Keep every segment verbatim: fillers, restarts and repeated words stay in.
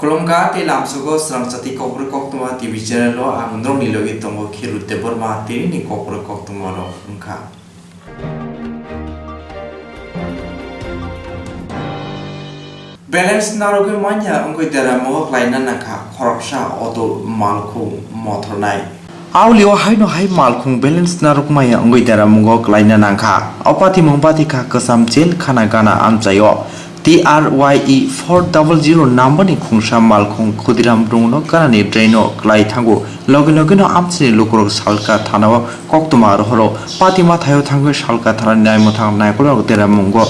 Khulumkha tei lamsogo srangchati kokborok koktwma T V channel o ang norokni logi tongo Kheru Debbarma tini ni kokborok koktwma rok wngkha. Balance narwgwi manya wngwi deramungo klaina nangkha khoroksa auto malkhung mothornai. Aulio haino hai malkhung balance narwk maya wngwi deramungo klaina nangkha. O patimung batikha kwcham jail khana gana amchaio. T R Y E four double zero number ni khungsa malkhung Khudiram Brumno ganani draino klai thango. Logi logi no amchaini lukurok Salka thanao koktwma rohoro. Patima thaio thangwi Salka thanani naimwthang naikolrok deramungo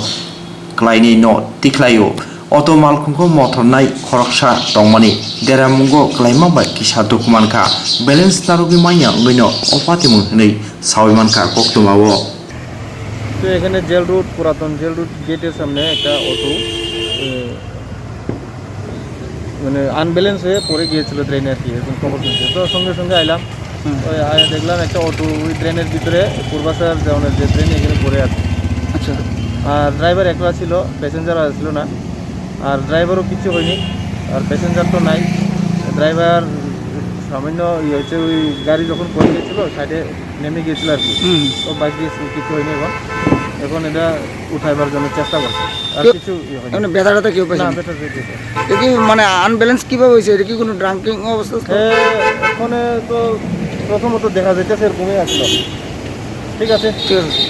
klainai no tikhlaio. Auto malkhungkho mothornai khoroksa tongmani deramungo klaima bai kisa duk mankha. Balance narwgwi manya wngwino o patimung hinwi sawi mankha koktwmao. তো এখানে jail road, পুরাতন jail road গেটের সামনে একটা অটো, এ, মানে আনব্যালেন্স হয়ে পড়ে গিয়েছিল ড্রেনে আর কি, এরকম খবর শুনছি। তো সঙ্গে সঙ্গে আইলাম, হুম। ওই আয়া দেখলাম একটা অটো ওই ড্রেনের ভিতরে, পূর্বাশার যে, মানে যে ড্রেন এখানে পড়ে আছে। আচ্ছা। আর ড্রাইভার একলা ছিল, প্যাসেঞ্জার আর ছিল না। আর ড্রাইভারও কিচ্ছু হয়নি, আর প্যাসেঞ্জার তো নাই। ড্রাইভার সামান্য ইয়ে হচ্ছে, ওই গাড়ি যখন পড়ে গেছিল সাইডে নেমে গিয়েছিল আর কি। হুম। তো বাকি কিছু হয়নি এখন। এখন এটা উঠাইবার জন্য চেষ্টা করছে। আর কেউ কিছু ইয়ে হয়নি। এমনি ব্যথা ট্যাথা কেউ পাইছে না? না, ব্যথা ট্যাথা কেউ পাইনি। এ কি মানে আনব্যালেন্স কিভাবে হয়েছে? এটা কি কোনো ড্রাঙ্কিং অবস্থা ছিল? এ, এখানে তো প্রথমত দেখা যাইতেছে এরকমই আসলো। ঠিক আছে? ঠিক আছে।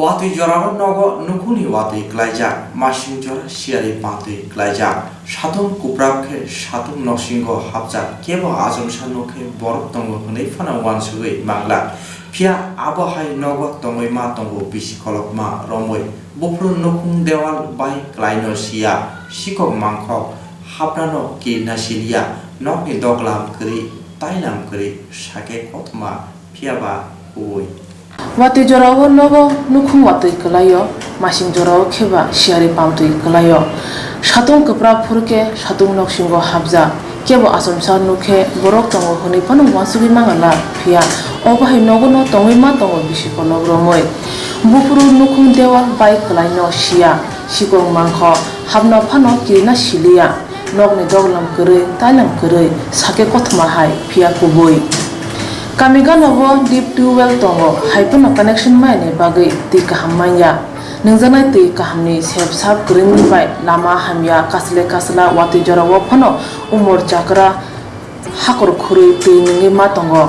Watwi jorao nogo nukhungni watwi klaijak, masing jora siyari pantwi klaijak, satung kuprap khe satung noksingo hapjak, kebo achomsa nuk khe borok tongo hwnwi phano uansugwi manglak. Phiya abo hai nogo tongwi ma tongo bisi kolokma romwi. Buphuru nukhung dewal bai klaino siya, sikok mangkhok, hapnano kirina siliya, nokni doglam kwrwi, tailam kwrwi, sake kothoma, phiya ba kubui. Watwi jorao nogo nukhung watwi kwlaio, masing jorao khe ba siyari pamtwi kwlaio. Satung kwpra phuru khe satung noksingo hapjak, kebo achomsa nuk khe borok tongo hwnwi phano uansugwi mangala, phiya o bahai nogo no tongwi ma tongo bisi kolok romwi. Buphuru nukhung dewal bai kwlaino siya, sikok mangkho, hapna phano kirina siliya. Nokni doglam kwrwi, tailam kwrwi, sake kothoma hai, phiya kubui. Kami gana o deep tubewell tongo, hai phano connection maya ni bagwi twi kaham manya. Nwngjaknai twi kahamni sep sap kwrwini bai lama hamya, kasle kasla watwi jorao phano umor chakra hakor khurwi twi nwngwi ma tongo.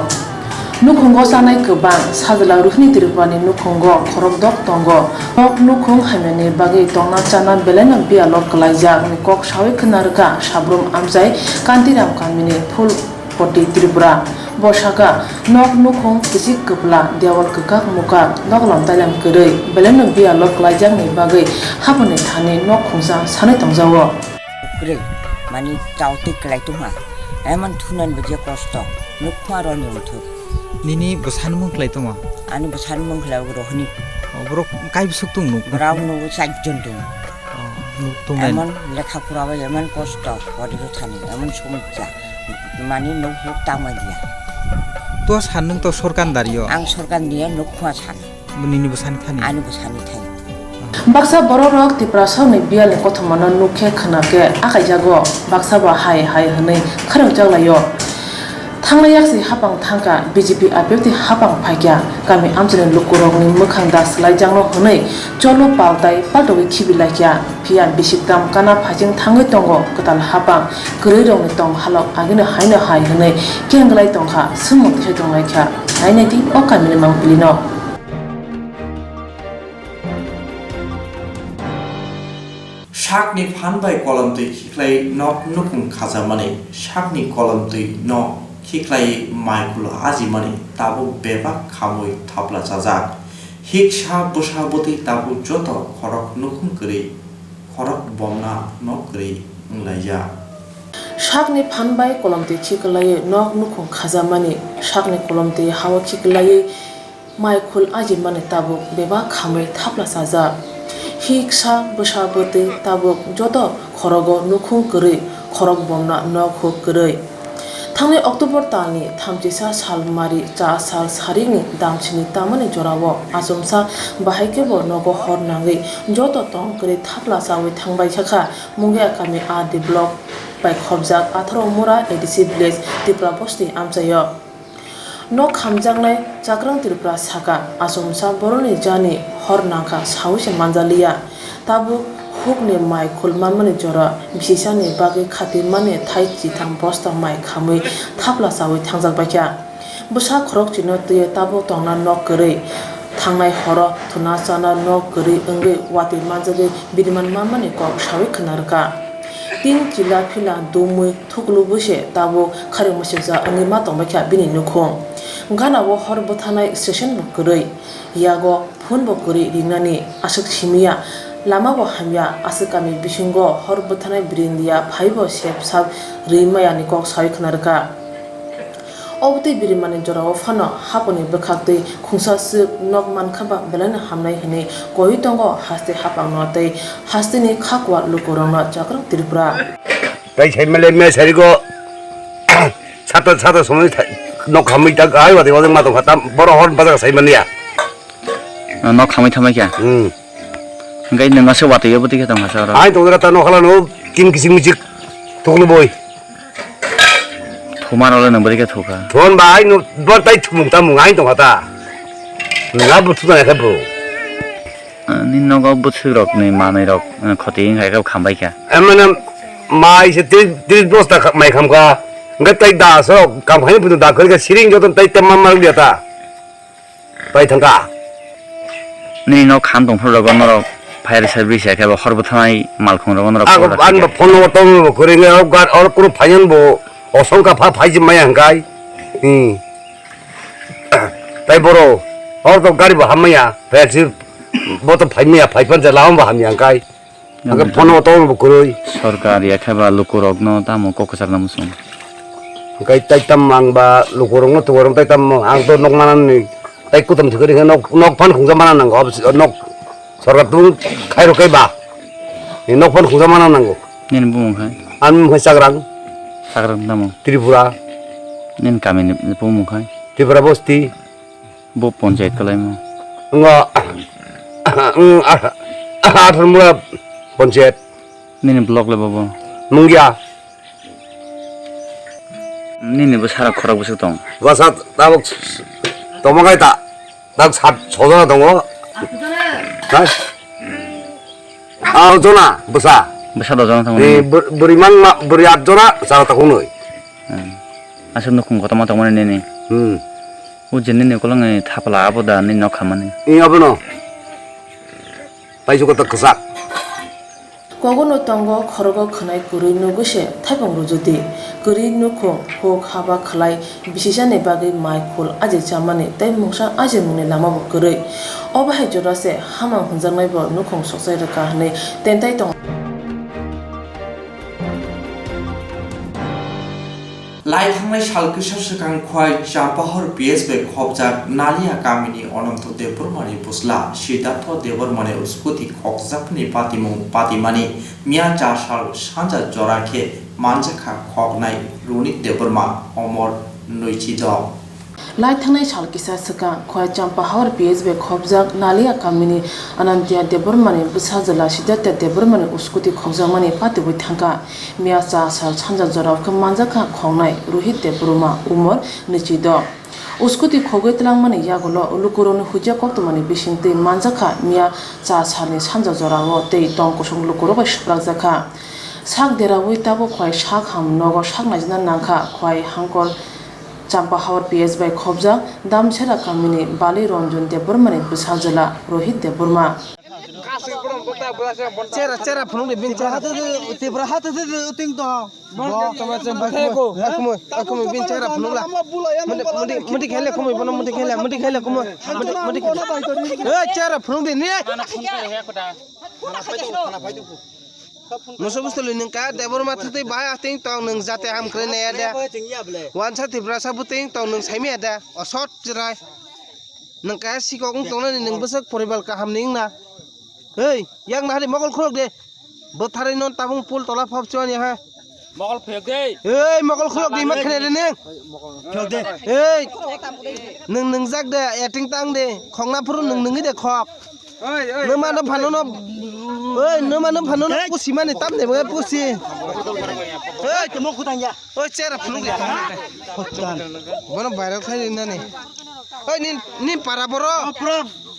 Nukhungo chanai kwbang, sajla Rohini Tripurani nukhungo khorokdok tongo. Nok nukhung hamyani bagwi tongna chana belaino biyalo kwlaijak ni kok sawi khna rwkha Sabrum amchai Kantiram kamini Phulpoti Tripura. Bo sakha, nok nukhung kichik kwpla, dewal kwkak mukak, noklam tailam kwrwi, belaino biyalo kwlaijakni bagwi haphangni thani nok khungsa sanwi tongjago. Kwrwi, mani chautwi kwlai tongma. Emon thunan bo je kosto. Nukhung aro ni uthuk. Nini bwsani mung kwlai tongma? Ani bwsani mung kwlai Rohini. O, borok kai bwswk tong nuk? Borok nugo char jon tong. O, nuk tong nai. Emon lekha pora bai emon kosto, poribo thani, emon somosya. Mani nuk nuk tangma dia. To san nung to sorkan dario? Ang sorkan dia nukhung san. Nini bwsani thani? Ani bwsani thani. Baksa bororok Tiprasani biyalni kothomano nuk khe khna khe akhaijago, baksa ba hai hai hwnwi kharokjaklaio. Thangnai yaksi hapang thangkha B J P abhyarthi hapang phaikha, kami amchaini lukurokni mwkhang da swlaijakno hwnwi cholo paltai paltogwi khibilaikha, phiya bisiktam kana phaising thangwi tongo kwtal hapang, kwrwirokni tong halok agino haino hai hwnwi kengwlai tongkha, swngmung tisai tonglaikha. Nainai di o kamini mangpilino. Sakni phan bai kolomtwi khiklai nok nukhung khajamani, sakni kolomtwi nok khiklai maikhul ajimani tabuk bebak khamwi thapla chajak. Hiksa bwsa bwtwi tabuk joto khorok nukhung kwrwi, khorok bomna nok kwrwi wnglaijak. Sakni phan bai kolomtwi khiklaiwi nok nukhung khajamani, sakni kolomtwi hao khiklaiwi maikhul ajimani tabuk bebak khamwi thapla chajak. Hiksa bwsa bwtwi tabuk joto khorogo nukhung kwrwi, khorok bomna nok huk kwrwi. Thangnai October talni thamchisa sal mari cha sal sarikni damsini tamani jorao achomsa bahai kebo nogo hor nangwi joto tong kwrwi thapla chawi thangbai kha kha Mungia kami R D block bai khobjak Atharo Mura A D C village Tipra bosti amchaio. Nok khamjaknai Chakrang Tripura saka, achomsa borokni jani hor nangkha sawi se manjaliya. Tabuk hukni mai khul manmani jora bisisani bagwi khatimani thai chitham bosta mai khamwi thapla chawi thangjak baikha. Bwsa khorokchino twiwi tabuk tongna nok kwrwi, thangnai horo thuna chana nok kwrwi wngwi watwi manjagwi biriman manmani kok sawi khna rwkha. Tin chila phila dumwi thuklubu se tabuk kharwi muchukjak wngwi ma tongbaikha bini nukhung. Ganao hor bwthanai station bo kwrwi, yago phone bo kwrwi ringnani aswk simiya, lama bo hamya, aswk kami bisingo hor bwthanai birindiya phaibo sep sak rwi mayani kok sawi khna rwkha. Obotwi birimani jorao phano haponi bwkhaktwi khungsa swk nok mankha ba belaino hamnai hinwi koi tongo haste hapangno tei hasteni khakwa lukurokno Chakrang Tripura. Tai sai male me sari go sata sata somoi thai nok hamwi ta gai wate wate ma tongkha tam boro hor bazar sai mania. Nok hamwi thamai kya? Hmm. Hingkai nang ase wate yo bwtwi khe tongkha sa oro. Ai tongkha ta nok hala no tin kisik misik thokno boi. Thumar ole nang bwrwi khe thukha. Thon bai no bor tai thumung tamung ai tongkha ta. Nga buthu na khe bo. Ni nogo bwswk rok ni manwi rok khoti wng kha khe khambai kha. Emane mai se tris bosta mai khamkha. Hingke tai da so kam khaini budu da khori kha siring joto tai temma mar liya ta. Pai thangka. Nini nok kham tong phuru rogo norok fire service ya khe bo hor bwthanai malkhung rogo norok. Ako call an rwkha bo phone number tong bo kwrwi nge or gar or kunu phaiyan bo osongka pha phai jin maya hwnkhe. Hmm. Tai boro or to gari bo hammaya fire service bo to phaimaya phai phan jala bo hamya hwnkhe. Hingke phone o tong bo kwrwi. Sorkar ya khe ba lukurokno tamo kok kwchakna muchung. Hingke tai tam ang ba lukurokno tukurok tai tam ang to nok manani tai kutum thikori hingke nok, nok phan khungsa mana nango, nok sorkar tung khairo kai ba. Ni nok phan khungsa mana nango. Nini bumung hai? Ani bumung hai Chagrang. Chagrang tamo? Tripura. Nini kami ni bumung hai? Tripura bosti. Bo ponchayat kalaimo. Ngo, mm, ah, ah, Atharmura ponchayat. Nini block le bobo? Mungya. Nini bo sara khorok bwswk tong? Bwsa tabuk tongma kai ta, tak sat sojona tongo. Ha? Ah, jona bwsa. Bwsa do jona tongo. Eh, bwrwi man ma, bwrwi at jona, sara takhunoi. Hmm. Aswk nukhung kotorma tongmani nini. Hmm. O je nini ukulungni thapla abo da nini nok khamani? Ee, abono. Paisuk kotor kwchak. Kogono tongo khorogo khwnai kwrwi nugwi se thaipung rwjwdi. Kwrwi nukhung huk haba khwlai bisisani bagwi mai khul aji chamani tei mungsa ajimungni lamabo kwrwi. Obo hai jora se hamang hwnjaknaibo nukhung sokchai rwkha hwnwi tentai tongo. Lai thangnai sal kisa swkang Khwai Champahor P S bai khopjak Nalia kamini Ononto Debbarmani bwsla Siddhartho Debbarmani uskuti khokjakmani patimung patimani miya cha sal sanja jora khe manjakha khoknai Ronit Debbarma, Omor Nwichido. Lai thangnai sal kisa swkang Khwai Champahor P S bai khopjak Nalia kamini Anantia Debbarmani bwsajwla Siddhartha Debbarmani uskuti khokjakmani patiwi thangkha. Miya cha sal sanja jorao khe manjakha khoknai Rohit Debbarma, umor nwichido. Uskuti khogwi twlangmani yagulo lukurokni huijak koktwmani bisingtwi manjakha miya cha salni sanja jorao tei tong kusung lukurok bai swprakjakha. Sak deraui tabuk Khwai sak ham nogo sak naijina nangkha Khwai Hangkor Champahor P S bai khopjak Damsera kamini Bali Ranjan Debbarmani bwsajwla Rohit Debbarma. Chera, chera phunukdi, bini chera. Hatu tu, Tripura hatu tu, tu, ting to. Bo, tama chera, akhumui, akhumui, bini chera phunukla. Mundi, mundi, mundi khele khumui, bono mundi khele, mundi khele khumui. Mundi, mundi khele. Eh, chera phunukdi, ni. Musu musu lini ka, Debbarma thutui bahai ating tong nung jate ham kre ne ya da. Wansa Tripura sabu ting tong nung saimi ya da. Osot chera. Nang kaya sikok wng tongnani nang bwswk poribar kaham ni wngna. Hei, yak nahari mokol khulok de. Bwtharwi non tabung pul tola phop chwani ha. Mokol phiyok de. Ei, mokol khuyok di, mat khene de neng. Phiyok de. Ei, neng neng jak de, eting tang de, khokna phuru neng neng de khok. Numa no phano no, ei, numa no phano no pusi mani tam de, pusi. Ei, temo khutang ya. Oi, chera phunuk ya. Khutang. Bono viral khai nani. Oi, nin, nin para boro.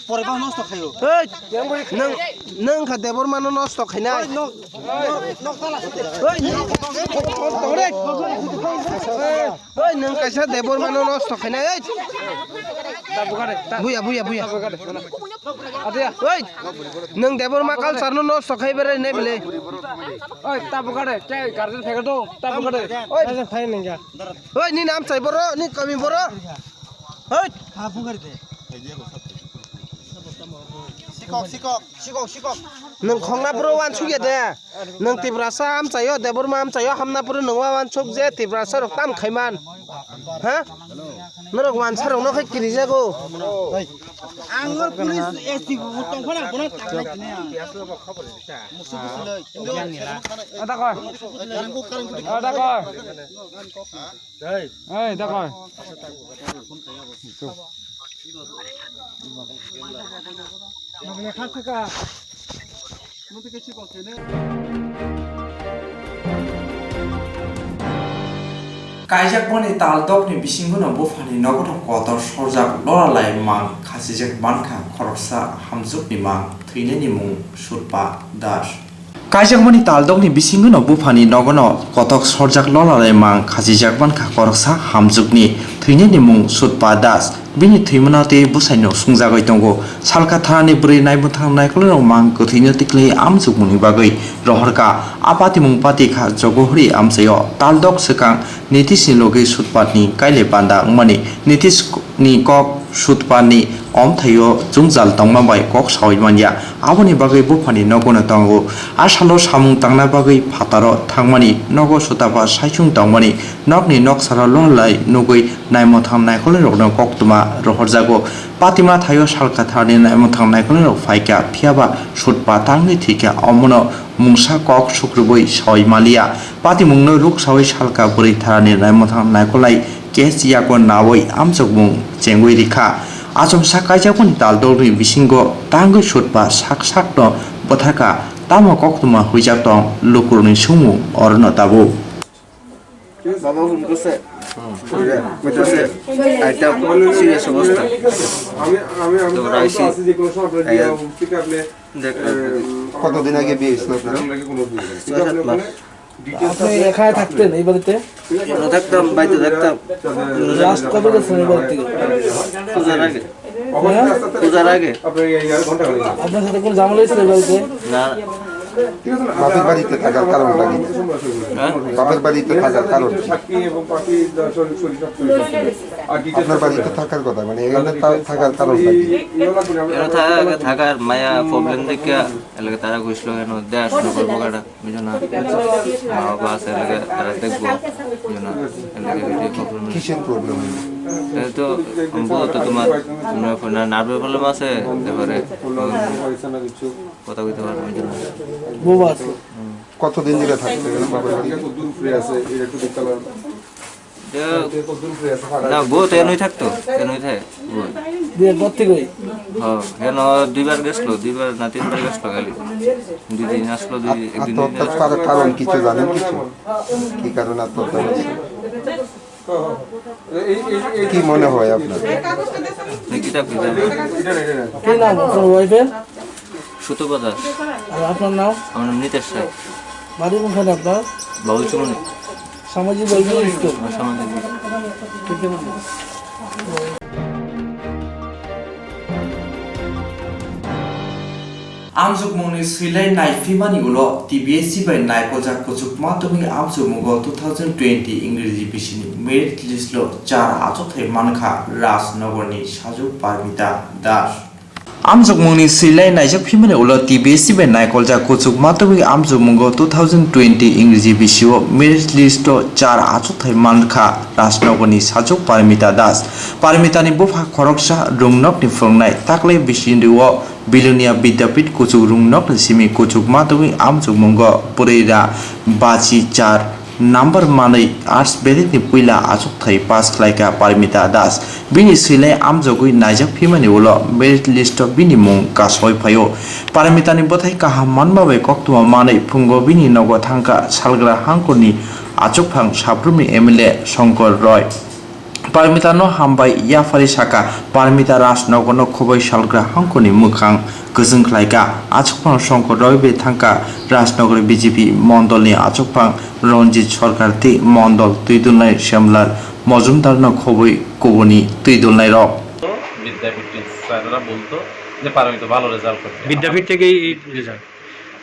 Pore ba nosto khayo. Hei, nang, nang kha Debor mano nosto khainai. Nok, nok, nok tala sute. Hei, tore. Hei, nang kaisa Debor mano nosto khainai. Hei. Buya, buya, buya. Hei, nang Debor ma culture no nosto khai bere ne bele. Oi, tabukare, te garden phekar do, tabukare. Oi, phai nengya. Oi, ni nam chai boro, ni kami boro. Hoi. Sikok, sikok. Sikok, sikok. Nwng khongna bro wan sugya de. Nwng Tiprasa amchaio, Debbarma amchaio, hamna bro nwng wa wan suk je Tiprasa rok tam khaiman. Ha? Norok wansa rok no khai kirijago. Ang police S T bo tongphana bono tangnai tini ang. Musu musu loi. Ada koi. Ada koi. Ei, da koi. Kaijakmani tal dokni bisingono buphani nogono kotor sorjak loralai mang khachijak mankha khoroksa hamjwkni mang thwinani mung Sutpa Das. Kaijakmani taldokni bisingono buphani nogono kotok sorjak lolalaimang khachijak mankha koroksa hamjwkni thwinani mung Sutpa Das. Bini thwimano tei bwsaino sungjagwi tongo. Salka thanani bwrwi naimwthang naikolrok mang kwthwino tiklai amjwkmungni bagwi rohorkha. A patimung patikha Jogohori amchaio taldok swkang Nitishni logi Sutpani kailai panda wngmani Nitishni kok Sutpani omthaio jwngjal tongma bai kok saui manya. Aboni bagwi buphani nogono tongo. A salo samung tangna bagwi phataro thangmani nogo Sutpa saichung tongmani nokni noksaro lolai nugwi naimwthang naikolrokno koktwma rohorjago. Patima thaio salka tharni naimwthang naikolrok phaikha, phiyaba Sutpa tangwi thwikha, omono mungsa kok sukrubwi saui maliya. Patimungno ruksaui salka bwrwi tharani naimwthang naikolnai case yago naui amjokmung chengwi rikha. Achomsa kaijakmani taldokni bisingo tangwi Sutpa sak sakno bwthakha, tamo koktwma huijak tong lukurokni sumung orono tabuk. বাবা ফোন করছে। বলতেছে, একটা সিরিয়াস অবস্থা। আমি আমি আমি তো রাইসি আছি যে কোনো সময় আপনার আইয়া দেখ। কতদিন আগে বিয়ে হয়েছিল আপনার? ছয় সাত মাস। আপনি এখানে থাকতেন এই বাড়িতে? আমরা থাকতাম, বাড়িতে থাকতাম। লাস্ট কবে গেছেন এই বাড়ি থেকে? পূজার আগে। হ্যাঁ? পূজার আগে। আপনার সাথে কোনো ঝামেলা হয়েছিল এই বাড়িতে? না। বাপের বাড়িতে থাকার কারণটা কি? হ্যাঁ? বাপের বাড়িতে থাকার কারণ কি? আপনার বাড়িতে থাকার কথা, মানে এখানে থা-, থাকার কারণটা কি? এরা থাকা, থাকার মায়া প্রবলেম দেখে এলাকা তারা ঘুষলো কেন দেশ নগর বগাড়া। বুঝো না? মা বাবা আছে, এলাকা তারা দেখবো। বুঝো না? এলাকা যদি প্রবলেম হয়। কিসের প্রবলেম হইল? এই তো, আমি বলতো তোমার, তোমার ফোনে নার্ভের প্রবলেম আছে, তারপরে কথা কইতে পারবো, বুঝো না? বউ আছে? হুম। কতদিন ধরে থাকছে এখানে বাপের বাড়ি? এটা, না, বউ তো এনই থাকতো, এনই থাকে, বউ। বিয়ের পর থেকেই? হ্যাঁ, এন দুইবার গেছলো, দুইবার না তিনবার গেছলো খালি। দুই দিন আসলো, দুই, আত-, একদিন, দুই দিন আত্মহত্যার আসলো। কার-, কারণ কিছু জানেন কিছু? কি কারণে আত্মহত্যা হয়েছে? কি মনে হয় আপনার? এই কিতাব কিতাব। কি নাম আপনার ওয়াইফের? সুতপা দাস। আর আপনার নাম? আমার নাম নিতেশ রায়। বাড়ি কোনখানে আপনার? বাবুলচুমনি। সামাজিক বলতে স্কুল? আমার সামাজিক। Amjokmungni swilai naiphimani ulo T B S C bai naikoljak kuchukma tongwi amjokmungo two thousand twenty Ingreji bisini merit list lo char achukthai mankha Rajnagarni sajwk Parmita Das. Amjokmungni swilai naijak phimani ulo T B S C bai naikoljak kuchukma tongwi amjokmungo two thousand twenty Ingreji bisio merit list o char achukthai mankha Rajnagarni sajwk Parmita Das. Parmitani bupha khoroksa rungnokni phwrwngnai taklai bisini o Bilonia Vidyapith kuchuk rungnokni simi kuchukma tongwi amjokmungo bwrwi ra bachi char number manwi arts bedekni puila achukthai pass khlaikha Parimita Das. Bini swilai amjogwi naijak phimani ulo merit list-o bini mung kasoi phaio. Parimitani bwthai kaham manma bai koktwma manwi phungo bini nogo thangkha salgra hangkorni achukphang Saprumni M L A Shankar Roy. Parmitano hambai yaphari saka, Parmita Rajnagarno khoboi salgra hangkorni mwkhang kwchwng khlaikha. Achukphang Shankar Roy bai thangkha Rajnagar B J P mondolni achukphang Ranjit Sarkar tei mondol twidulnai Shyamlal Majumdarno khoboi kubuni twidulnairok. বিদ্যাপীঠ টিচাররা বলতো যে পারমিতা ভালো রেজাল্ট করবে। বিদ্যাপীঠ থেকেই এই রেজাল্ট।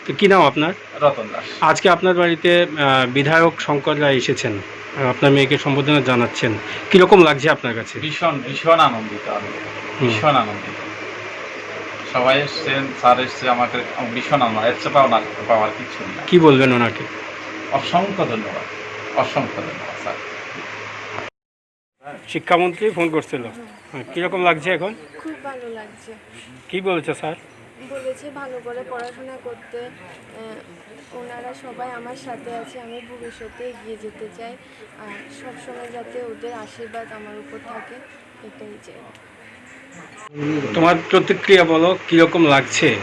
তো কি নাম আপনার? রতন দাস। আজকে আপনার বাড়িতে, আহ, বিধায়ক শঙ্কর রায় এসেছেন, আহ, আপনার মেয়েকে সম্বর্ধনা জানাচ্ছেন, কিরকম লাগছে আপনার কাছে? ভীষণ, ভীষণ আনন্দিত আমি, হুম। ভীষণ আনন্দিত। সবাই এসছেন, স্যার এসছে, আমাকে ভীষণ আনন্দ, এর চেয়ে পাওনা, পাওয়ার কিচ্ছু নেই। কি বলবেন ওনাকে? অসংখ্য ধন্যবাদ, অসংখ্য ধন্যবাদ স্যার। শিক্ষামন্ত্রী ফোন করছিল। হ্যাঁ, কিরকম লাগছে এখন? খুব ভালো লাগছে। কি বলেছে স্যার? বলেছে ভালো করে পড়াশোনা করতে। আহ, ওনারা সবাই আমার সাথে আছে, আমি ভবিষ্যতে এগিয়ে যেতে চাই। আর সবসময় যাতে ওদের আশীর্বাদ আমার উপর থাকে, এটাই চাই। তোমার প্রতিক্রিয়া বলো, কিরকম লাগছে?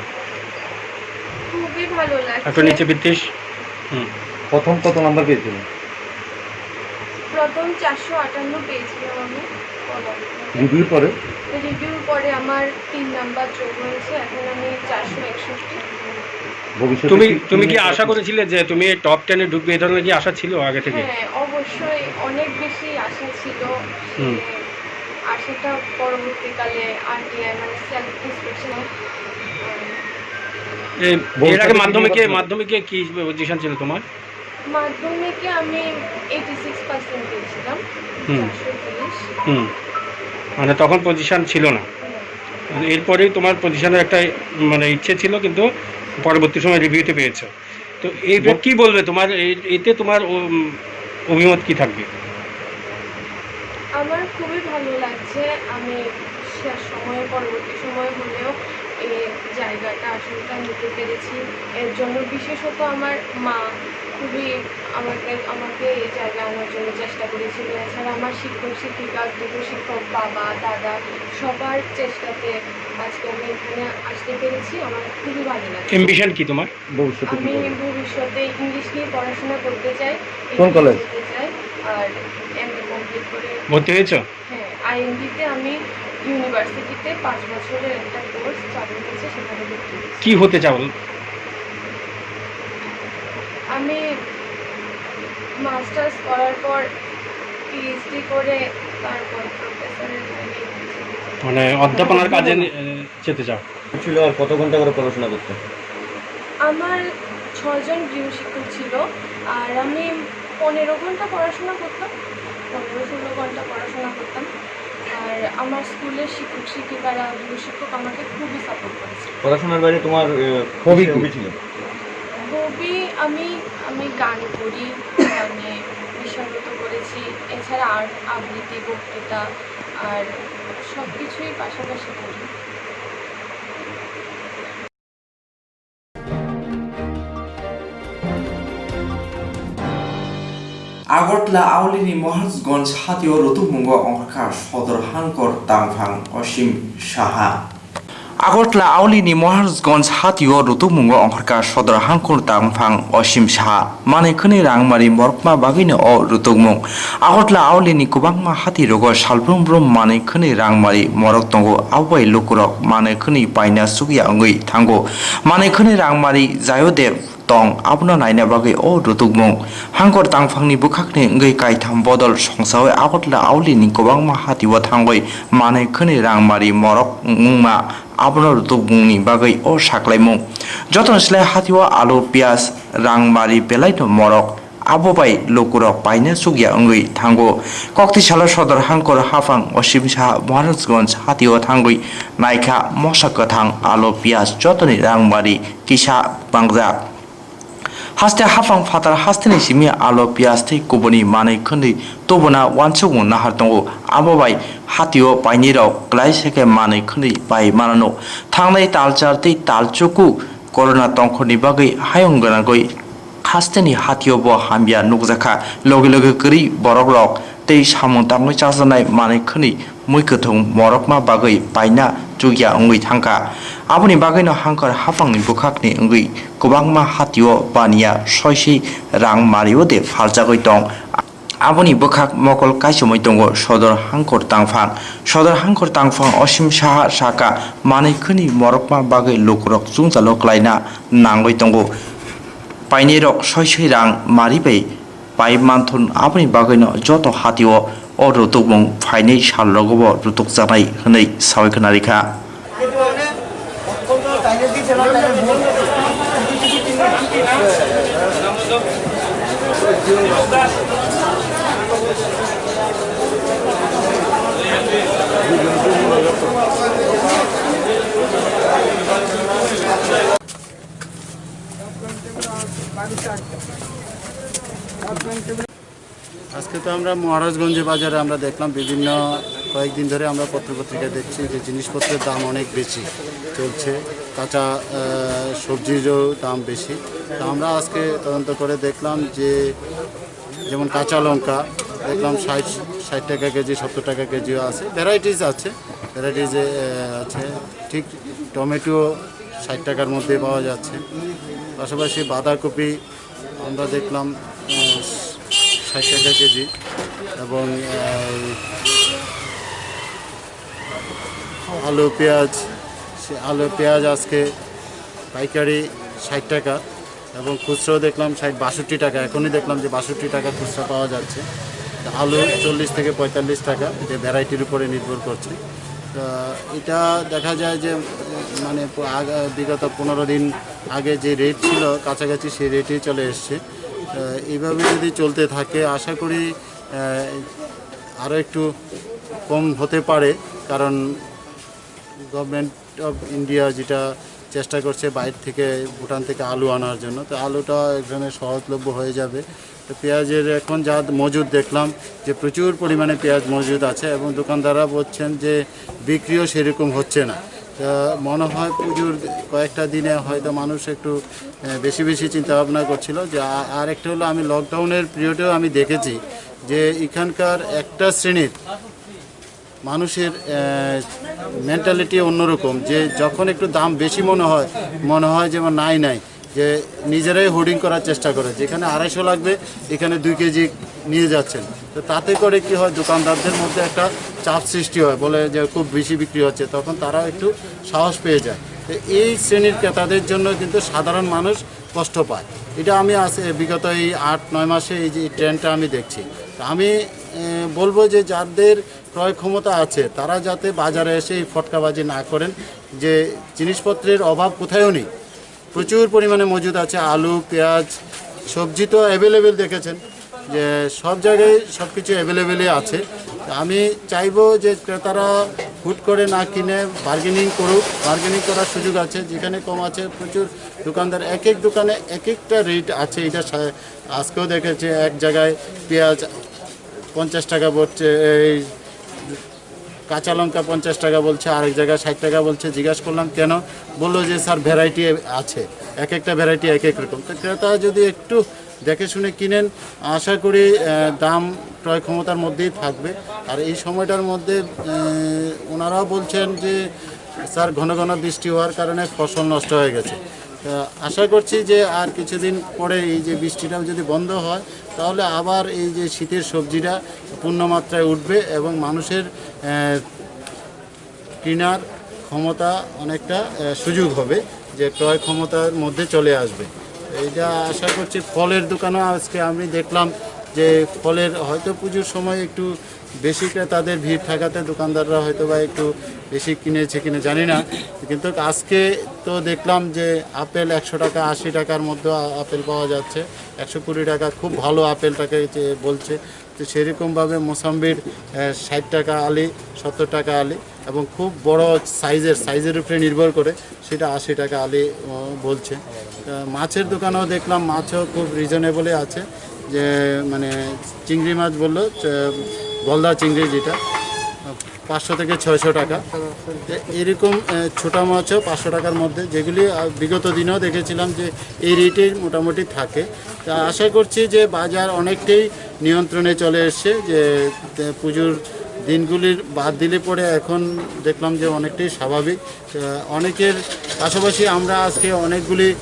খুবই ভালো লাগছে। একটু নিচে বিত্রিশ। হুম। প্রথম কত নাম্বার পেয়েছিলে? প্রথম চারশো আটান্ন পেয়েছিলাম আমি। রিভিউর পরে? রিভিউর পরে আমার তিন নাম্বার যোগ হয়েছে, এখন আমি চারশো একষট্টি। ভবিষ্যতে তুমি, কি, তুমি কি কি আশা করেছিলে যে তুমি টপ টেনে ঢুকবে, এই ধরনের কি আশা ছিল আগে থেকে? হ্যাঁ, অবশ্যই অনেক বেশি আশা ছিল। হুম। যে আশাটা পরবর্তীকালে আর কি, মানে, সেলফ ইন্সপেকশন। এই, এর আগে ভবিষ্যতে কি মাধ্যমিকে, করবে? মাধ্যমিকে কি পজিশন ছিল তোমার? মাধ্যমিকে আমি এইটি সিক্স পার্সেন্ট পেয়েছিলাম, হুম। চারশো তিরিশ। হুম। মানে, তখন পজিশন ছিল না। হুম। এরপরেই তোমার পজিশনের একটা, মানে, ইচ্ছে ছিল, কিন্তু পরবর্তী সময় রিভিউতে পেয়েছো। তো এইটা ব- কি বলবে, তোমার এই, এতে তোমার, উম, অভিমত কি থাকবে? আমার খুবই ভালো লাগছে। আমি শেষ সময়ে, পরবর্তী সময় হলেও এই জায়গাটা, আসনটা নিতে পেরেছি। এর জন্য বিশেষত আমার মা খুবই আমাকে, আমাকে এই জায়গায় আনার জন্য চেষ্টা করেছিল। এছাড়া আমার শিক্ষক শিক্ষিকা, গৃহশিক্ষক, বাবা, দাদা, সবার চেষ্টাতে আজকে আমি এখানে আসতে পেরেছি। আমার খুবই ভালো লাগছে। অ্যাম্বিশন কি তোমার? ভবিষ্যতে কি আমি করবে? ভবিষ্যতে ইংলিশ নিয়ে পড়াশোনা করতে চাই, কোন এগিয়ে কলেজ? যেতে চাই। আর এমএ কমপ্লিট করে ভর্তি হয়েছো? হ্যাঁ, আইএনডি তে আমি ইউনিভার্সিটিতে পাঁচ বছরের একটা কোর্স চালু হয়েছে, সেখানে ভর্তি হয়েছি। কি হতে চাও? আমি মাস্টার্স করার পর পিএইচডি করে তারপর প্রফেসরের লাইনে যেতে চাই। মানে অধ্যাপনার কাজে নি-, এ, যেতে চাও? ছিল আর কত ঘন্টা করে পড়াশোনা করতে? আমার ছয়জন গৃহশিক্ষক ছিল, আর আমি পনেরো ঘন্টা পড়াশোনা করতাম, পনেরো ষোলো ঘন্টা পড়াশোনা করতাম। আর আমার স্কুলের শিক্ষক শিক্ষিকারা, গৃহশিক্ষক আমাকে খুবই সাপোর্ট করেছে। পড়াশোনার বাইরে তোমার, এ, হবি কিসে কি? হবি ছিল? হবি আমি, আমি গান করি, গানে পেশাগত করেছি, এছাড়া আর্ট, আবৃত্তি, বক্তৃতা, আর সব কিছুই পাশাপাশি করি। Agartala aulini Maharajganj hatio rwtwkmungo ongkhorkha Sodor Hangkor tangphang Osim Saha. Agartala aulini Maharajganj hatio rwtwkmungo ongkhorkha Sodor Hangkor tangphang Osim Saha. Manwi khwnwi rangmari morokma bagwino o rwtwkmung. Agartala aulini kwbangma hatirogo salbrum brum manwi khwnwi rangmari morok tongo, abo bai lukurok manwi khwnwi paina chukya wngwi thango. Manwi khwnwi rangmari Jayodeb tong, abono naina bagwi o rwtwkmung. Hangkor tangphangni bwkhakni wngwi kaitham bodol songchaui Agartala aulini kwbangma hatio thangwi manwi khwnwi rangmari morok wngma. Abono rwtwkmungni bagwi o saklaimung. Jotoni slai hatio alu, piyaj, rangmari belaino morok. Abo bai lukurok paina chukya wngwi thango. Kokti salo Sodor Hangkor haphang Osim Saha Maharajganj hatio thangwi naikha mosa kwthang, alu, piyaj jotoni rangmari kisa bangjak. Haste haphang phatar hasteni simi alu, piyaj tei kubuni manwi khwnwi tubuna uansukmung nahar tongo. Abo bai hatio painirok klaisa khe manwi khwnwi pai manano. Thangnai talchar tei talchuku corona tongkhorni bagwi hayung gwnangwi Hasteni hatio bo hamya nukjakha, loge loge kwrwi borokrok tei samung tangwi chajaknai manwi khwnwi mui kwthwng morokma bagwi paina chukya wngwi thangkha. Aboni bagwino Hangkhor haphangni bwkhakni wngwi kwbangma hatio baniya soisoi rang mario de phaljagwi tong. Aboni bwkhak mokol kaichomwi tongo Sodor Hangkhor Tangphang. Sodor Hangkhor Tangphang Osim Saha saka manwi khwnwi morokma bagwi lukurok chungjalo klaina nangwi tongo. Painirok soi soi rang mari bai pai manthun, aboni bagwino joto hatio o rutukmung phainai salrogo bo rutukjaknai hwnwi sawi khwnarikha. আজকে তো আমরা মহারাজগঞ্জে বাজারে আমরা দেখলাম, বিভিন্ন কয়েকদিন ধরে আমরা পত্র পত্রিকায় দেখছি যে জিনিসপত্রের দাম অনেক বেশি চলছে, কাঁচা আহ, সবজিরও দাম বেশি। তো আমরা আজকে তদন্ত করে দেখলাম যে যেমন কাঁচা লঙ্কা দেখলাম ষাট, ষাট টাকা কেজি, সত্তর টাকা কেজিও আছে, ভ্যারাইটিস আছে, ভ্যারাইটিস আছে। ঠিক টমেটো ষাট টাকার মধ্যে পাওয়া যাচ্ছে। পাশাপাশি বাঁধাকপি আমরা দেখলাম আহ, ষাট টাকা কেজি, এবং আহ, আলু পেঁয়াজ, সে আলু পেঁয়াজ আজকে পাইকারি ষাট টাকা, এবং খুচরো দেখলাম ষাট, বাষট্টি টাকা। এখনই দেখলাম যে বাষট্টি টাকা খুচরা পাওয়া যাচ্ছে। তো আলু চল্লিশ থেকে পঁয়তাল্লিশ টাকা, এটা ভ্যারাইটির উপরে নির্ভর করছে। তো এটা দেখা যায় যে, উম, মানে, প-, আগ-, বিগত পনেরো দিন আগে যে রেট ছিল কাছাকাছি, সেই রেটেই চলে এসছে। তো এইভাবে যদি চলতে থাকে, আশা করি, আহ, আরও একটু কম হতে পারে, কারণ গভর্নমেন্ট অফ ইন্ডিয়া যেটা চেষ্টা করছে বাইরে থেকে, ভুটান থেকে আলু আনার জন্য, তো আলুটা এখানে সহজলভ্য হয়ে যাবে। তো পেঁয়াজের এখন যা মজুদ দেখলাম যে প্রচুর পরিমাণে পেঁয়াজ মজুদ আছে, এবং দোকানদাররা বলছেন যে বিক্রিও সেরকম হচ্ছে না। তো মনে হয় পুজোর কয়েকটা দিনে হয়তো মানুষ একটু, আহ, বেশি বেশি চিন্তা ভাবনা করছিল। যে আ-, আর একটা হলো, আমি লকডাউনের পিরিয়ডেও আমি দেখেছি যে এখানকার একটা শ্রেণীর মানুষের মেন্টালিটি অন্যরকম, যে যখন একটু দাম বেশি মনে হয়, মনে হয় যেমন নাই নাই, যে নিজেরাই হোর্ডিং করার চেষ্টা করে, যেখানে আড়াইশো লাগবে এখানে দুই কেজি নিয়ে যাচ্ছেন। তো তাতে করে কি হয়, দোকানদারদের মধ্যে একটা চাপ সৃষ্টি হয়, বলে যে খুব বেশি বিক্রি হচ্ছে, তখন তারাও একটু সাহস পেয়ে যায়। তো এই শ্রেণীর ক্রেতাদের জন্য কিন্তু সাধারণ মানুষ কষ্ট পায়। এটা আমি আজ, এ, বিগত এই আট নয় মাসে এই যে এই ট্রেন্ডটা আমি দেখছি। তো আমি, এ, বলবো যে যাদের ক্রয় ক্ষমতা আছে, তারা যাতে বাজারে এসে এই ফটকাবাজি না করেন। যে জিনিসপত্রের অভাব কোথায়ও নেই, প্রচুর পরিমাণে মজুদ আছে। আলু, পেঁয়াজ, সবজি তো অ্যাভেলেবেল দেখেছেন যে সব জায়গায় সব কিছু অ্যাভেলেবেলই আছে। আমি চাইবো যে ক্রেতারা হুট করে না কিনে বার্গেনিং করুক, বার্গেনিং করার সুযোগ আছে। যেখানে কম আছে, প্রচুর দোকানদার, এক এক দোকানে এক একটা রেট আছে। এটা সা-, আজকেও দেখেছি এক জায়গায় পেঁয়াজ পঞ্চাশ টাকা পড়ছে, এই কাঁচা লঙ্কা পঞ্চাশ টাকা বলছে, আরেক জায়গায় ষাট টাকা বলছে। জিজ্ঞাসা করলাম কেন, বললো যে স্যার, ভ্যারাইটি আছে, এক একটা ভ্যারাইটি এক এক রকম। তো ক্রেতা যদি একটু দেখে শুনে কিনেন, আশা করি আহ, দাম ক্রয় ক্ষমতার মধ্যেই থাকবে। আর এই সময়টার মধ্যে আহ, ওনারাও বলছেন যে স্যার, ঘন ঘন বৃষ্টি হওয়ার কারণে ফসল নষ্ট হয়ে গেছে। তো আশা করছি যে আর কিছুদিন পরে এই যে বৃষ্টিটাও যদি বন্ধ হয়, তাহলে আবার এই যে শীতের সবজিটা পূর্ণ মাত্রায় উঠবে এবং মানুষের আহ, কেনার ক্ষমতা অনেকটা আহ, সুযোগ হবে, যে ক্রয় ক্ষমতার মধ্যে চলে আসবে। এইটা আশা করছি। ফলের দোকানও আজকে আমি দেখলাম যে ফলের হয়তো পুজোর সময় একটু বেশি ক্রেতাদের ভিড় থাকাতে দোকানদাররা হয়তো বা একটু বেশি কিনেছে কিনা জানি না, কিন্তু আজকে তো দেখলাম যে আপেল একশো টাকা, আশি টাকার মধ্যে আ-, আপেল পাওয়া যাচ্ছে, একশো কুড়ি টাকা খুব ভালো আপেলটাকে যে বলছে। তো সেরকমভাবে মোসাম্বির আহ, ষাট টাকা আলি, সত্তর টাকা আলি, এবং খুব বড় সাইজের, সাইজের উপরে নির্ভর করে সেটা আশি টাকা আলি আহ, বলছে। আহ, মাছের দোকানেও দেখলাম, মাছও খুব রিজনেবলে আছে, যে মানে চিংড়ি মাছ বললো, চ-, গলদা চিংড়ি যেটা, পাঁচশো থেকে ছয়শো টাকা। তো এরকম আহ, ছোটা মাছও পাঁচশো টাকার মধ্যে, যেগুলি আহ, বিগত দিনেও দেখেছিলাম যে এই রেটেই মোটামুটি থাকে। তা আশা করছি যে বাজার অনেকটাই নিয়ন্ত্রণে চলে এসছে, যে, যে পুজোর দিনগুলির বাদ দিলে পরে এখন দেখলাম যে অনেকটাই স্বাভাবিক। আহ, অনেকের পাশাপাশি আমরা আজকে অনেকগুলি, আহ,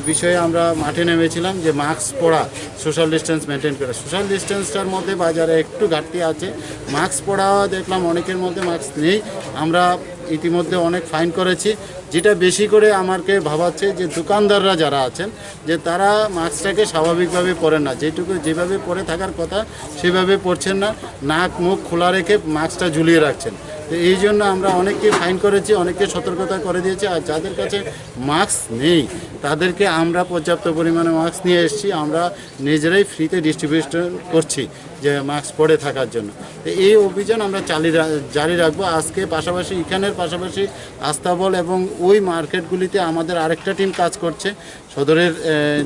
বিষয়ে আমরা মাঠে নেমেছিলাম, যে মাস্ক পরা, সোশ্যাল ডিস্টেন্স মেনটেন করা। সোশ্যাল ডিস্টেন্সটার মধ্যে বাজারে একটু ঘাটতি আছে। মাস্ক পরা দেখলাম অনেকের মধ্যে মাস্ক নেই। আমরা ইতিমধ্যে অনেক ফাইন করেছি। যেটা বেশি করে আমাকে ভাবাচ্ছে যে দোকানদাররা যারা আছেন, যে তারা মাস্কটাকে স্বাভাবিকভাবে পরেন না, যেটুকু যেভাবে পরে থাকার কথা সেভাবে পরছেন না, নাক মুখ খোলা রেখে মাস্কটা ঝুলিয়ে রাখছেন। তো এই জন্য আমরা অনেককে ফাইন করেছি, অনেককে সতর্কতা করে দিয়েছি। আর যাদের কাছে মাস্ক নেই, তাদেরকে আমরা পর্যাপ্ত পরিমাণে মাস্ক নিয়ে এসেছি, আমরা নিজেরাই ফ্রিতে ডিস্ট্রিবিউশন করছি যে মাস্ক পরে থাকার জন্য। তো এই অভিযান আমরা চালিয়ে রা-, জারি রাখবো। আজকে পাশাপাশি, এখানের পাশাপাশি আস্তাবল এবং ওই মার্কেটগুলিতে আমাদের আরেকটা টিম কাজ করছে, সদরের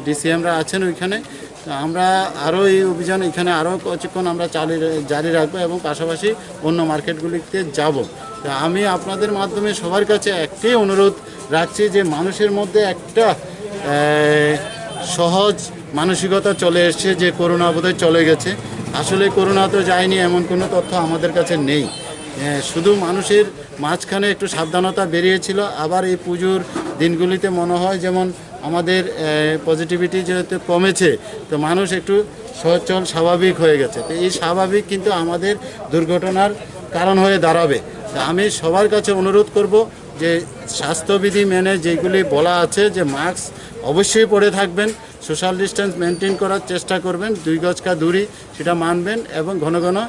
ডিসিএমরা আছেন ওইখানে। তো আমরা আরও এই অভিযান এখানে আরও কিছুক্ষণ আমরা চালিয়ে, জারি রাখবো এবং পাশাপাশি অন্য মার্কেটগুলিতে যাব। তো আমি আপনাদের মাধ্যমে সবার কাছে একটাই অনুরোধ রাখছি যে মানুষের মধ্যে একটা, আহ, সহজ মানসিকতা চলে এসছে যে করোনা বোধহয় চলে গেছে। আসলে করোনা তো যায়নি, এমন কোনো তথ্য আমাদের কাছে নেই। আহ, শুধু মানুষের মাঝখানে একটু সাবধানতা বেরিয়েছিল। আবার এই পুজোর দিনগুলিতে মনে হয় যেমন আমাদের, আহ, পজিটিভিটি যেহেতু কমেছে, তো মানুষ একটু সচল স্বাভাবিক হয়ে গেছে। তো এই স্বাভাবিক কিন্তু আমাদের দুর্ঘটনার কারণ হয়ে দাঁড়াবে। তো আমি সবার কাছে অনুরোধ করব যে স্বাস্থ্যবিধি মেনে যেগুলি বলা আছে, যে মাস্ক অবশ্যই পরে থাকবেন, সোশ্যাল ডিস্টেন্স মেনটেন করার চেষ্টা করবেন, দুই গজ কা দূরি সেটা মানবেন এবং ঘন ঘন, আহ,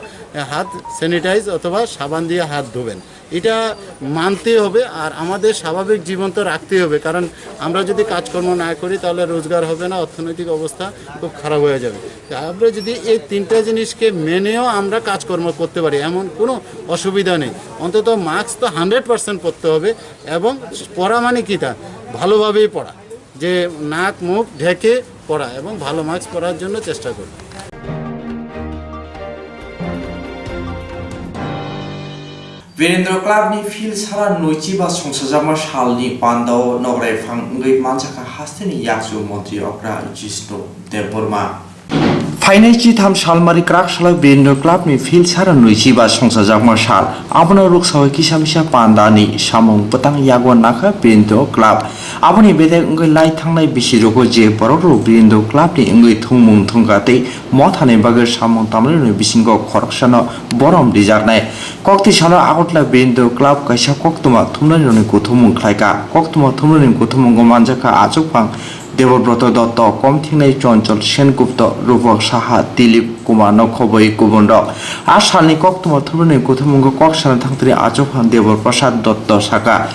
হাত স্যানিটাইজ অথবা সাবান দিয়ে হাত ধোবেন। এটা মানতেই হবে। আর আমাদের স্বাভাবিক জীবন তো রাখতেই হবে, কারণ আমরা যদি কাজকর্ম না করি তাহলে রোজগার হবে না, অর্থনৈতিক অবস্থা খুব খারাপ হয়ে যাবে। তো আমরা যদি এই তিনটা জিনিসকে মেনেও আমরা কাজকর্ম করতে পারি, এমন কোনো অসুবিধা নেই। অন্তত মাস্ক তো হান্ড্রেড পার্সেন্ট পরতে হবে এবং পরা মানে কি, তা ভালোভাবেই পরা, যে নাক মুখ ঢেকে পরা এবং ভালো মাস্ক পরার জন্য চেষ্টা করুন। Birendra Club ni field sara noichi ba songsajakma salni pandao nograi phang wngwi manjakha hasteni yakchu montri okra Jishnu Debbarma. Phainai chitham salmari kwrak salo Birendra Club ni field sara noichi ba songsajakma sal. Abono ruksawi kisa misa panda ni samung bwtang yago nakha Birendra Club. Aboni bedek wngwi lai thangnai bisi rogo je borok rok Birendra Club ni wngwi thwngmung thwngkha tei motha ni bagwi samung tamrwi rokni bisingo khoroksano borom rijaknai. Kokti salo Agartala Birendra Club kaisa koktwma thumnai rokni kuthumung khlaikha. Koktwma thumnai rokni kuthumungo manjakha achukphang Debobroto Dotto, komthingnai Chonchol Sengupta, Rupok Saha, Dilip Kumar no khoboi kubun rok. A salni koktwma thumnani kuthumungo kok sana thangtini achukphang Debor Prasad Dotto saka,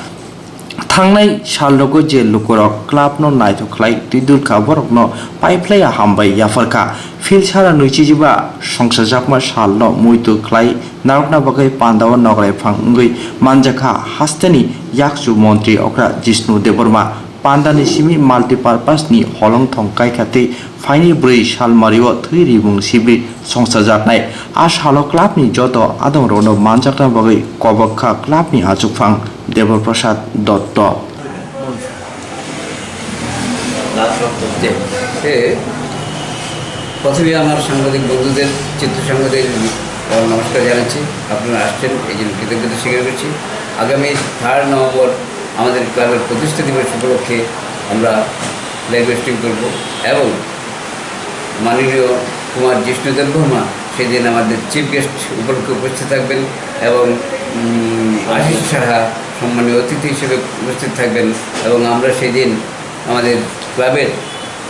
thangnai salrogo je lukurok club no naithok khlai twi dulkha borokno paiphlaiya hambai yapharkha. Field sara noichijiba songsajakma salno muitu khlai narwkna bagwi pandao nograi phang wngwi manjakha hasteni yakchu montri okra Jishnu Debbarma. Pandani simi multipurpose ni holongthong kaikha tei phaini bwrwi salmario thwi rimung sibri songchajaknai. A salo club ni joto adongrokno manjakna bagwi kobok kha club ni achukphang Debor Prasad Dotto. লাল রক্ত যে, সে প্রথমে আমার সাংবাদিক বন্ধুদের, চিত্র সাংবাদিক, আহ, নমস্কার জানাচ্ছি। আপনারা আসছেন, এই জন্য কৃতজ্ঞতা স্বীকার করছি। আগামী থার্ড নভেম্বর আমাদের ক্লাবের প্রতিষ্ঠা দিবস উপলক্ষে আমরা ফ্ল্যাগ হোয়েস্টিং করব এবং মাননীয় কুমার জিষ্ণু দেববর্মা সেদিন আমাদের চিফ গেস্ট উপলক্ষে উপস্থিত থাকবেন এবং, উম, আশিস সাহা সম্মানীয় অতিথি হিসেবে উপস্থিত থাকবেন এবং আমরা সেদিন আমাদের ক্লাবের